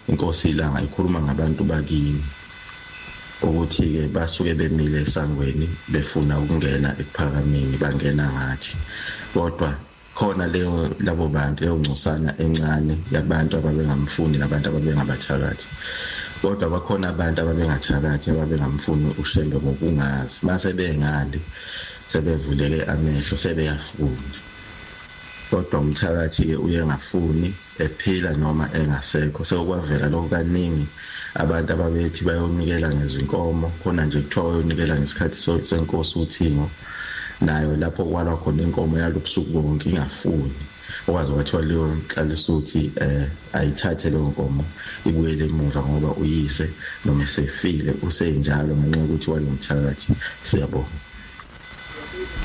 inkosi iLanga ikhuluma ngabantu bakini ukuthi-ke basuke bemile esangweni befuna ukungena ekuphakameni, bangena ngathi kodwa. Khona leyo labo bantu leyo ngcosana encane yabantu ababengamfuni nabantu ababengabathakathi, kodwa bakhona abantu ababengathakathi ababengamfuni uShembe ngokungazi. Mase bengale sebevuleke amehlo sebeyafuna, kodwa umthakathi-ke uye ngafuni ephila noma engasekho. Sekukwavela lokho kaningi, abantu ababethi bayonikela ngezinkomo khona nje, kuthiwa bayonikela ngesikhathi senkosi uThingo, nayo lapho kwalwa khona inkomo yalobusuku bonke ingafuni, okwazi kwathiwa leyo nhlalisuthi ayithathe leyo nkomo ibuyele emuva ngoba uyise noma esefile usenjalo ngenxa yokuthi wayengumthakathi. Siyabonga.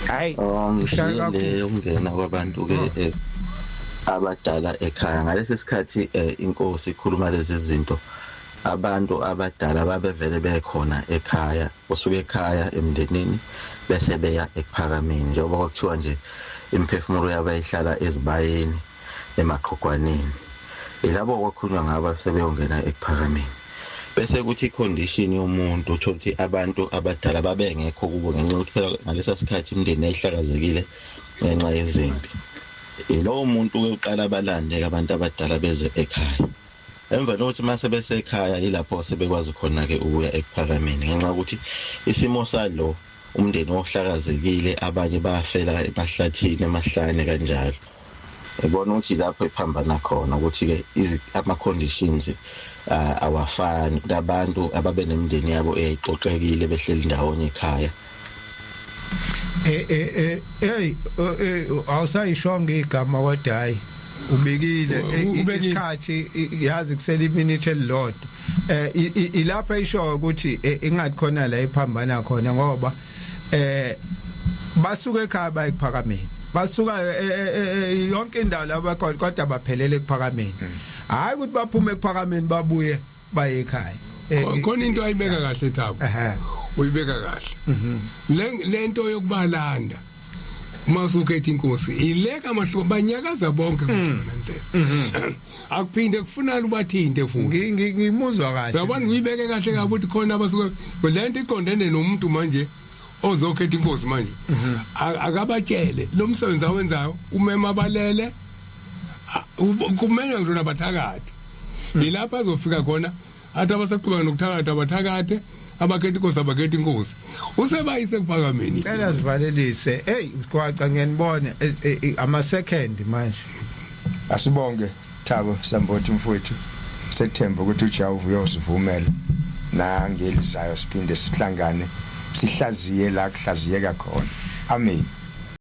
Hayi, ushaya kakhulu. Le yokungena kwabantu ke abadala ekhaya ngalesi sikhathi, inkosi ikhuluma lezi zinto, abantu abadala babevele bekhona ekhaya, kusuka ekhaya emndenini bese beya ekuphakameni, njengoba kwakuthiwa nje imiphefumulo yabo yayihlala ezibayeni emaqhugwaneni, ilabo kwakhulunywa ngabo sebeyongena ekuphakameni. Bese kuthi i-condition yomuntu, uthola ukuthi abantu abadala babengekho kubo ngenxa yokuthi phela ngalesa sikhathi imindeni yayihlakazekile ngenxa yezimpi. Yilowo muntu-ke uqala abalande-ke abantu abadala beze ekhaya, emva kokuthi mase besekhaya yilapho sebekwazi khona-ke ukuya ekuphakameni, ngenxa yokuthi isimo salo umndeni wohlakazekile, abanye bafela emahlathini, emahlane kanjalo. Ngibona ukuthi lapho ephambana khona ukuthi-ke ama-conditions awafani kunabantu ababe nemindeni yabo eyayixoxekile behleli ndawonye ekhaya. Hey, awusayishonga igama kodwa hayi ubikile. Ubekile. Isikhathi yazi kusele iminute elilodwa. Ilapha isho ukuthi ingathi khona la iphambana khona, ngoba basuka ekhaya bayikuphakameni, basuka yonke indawo la bakhona, kodwa baphelele ekuphakameni, hayi ukuthi baphume ekuphakameni babuye baye ekhaya. Khona into ayibeka kahle, Thabo. Uyibeka kahle le lento yokubalanda uma usukhetha inkosi, ileka amahluko banyakaza bonke ngokufana ndlela, akuphinde kufunana ubathinte futhi. Ngimuzwa kahle. Uyabona, uyibeke kahle kabi ukuthi khona abasuke lento iqondene nomuntu manje ozokhetha inkosi manje. Akabatshele lo msebenzi awenzayo, umema abalele, kumenywa ngisho nabathakathi, yilapho azofika khona athi abasaqhubeka nokuthakatha abathakathe, abakhetha inkosi abakhetha inkosi, usebayise kuphakameni. Cela sivalelise. Hey Gwaca, ngiyanibona ama second manje. Asibonge, Thabo Sambothi mfowethu, sethemba ukuthi uJehova uyosivumela nangelizayo siphinde sihlangane sihlaziye la kuhlaziyeka khona. Amen.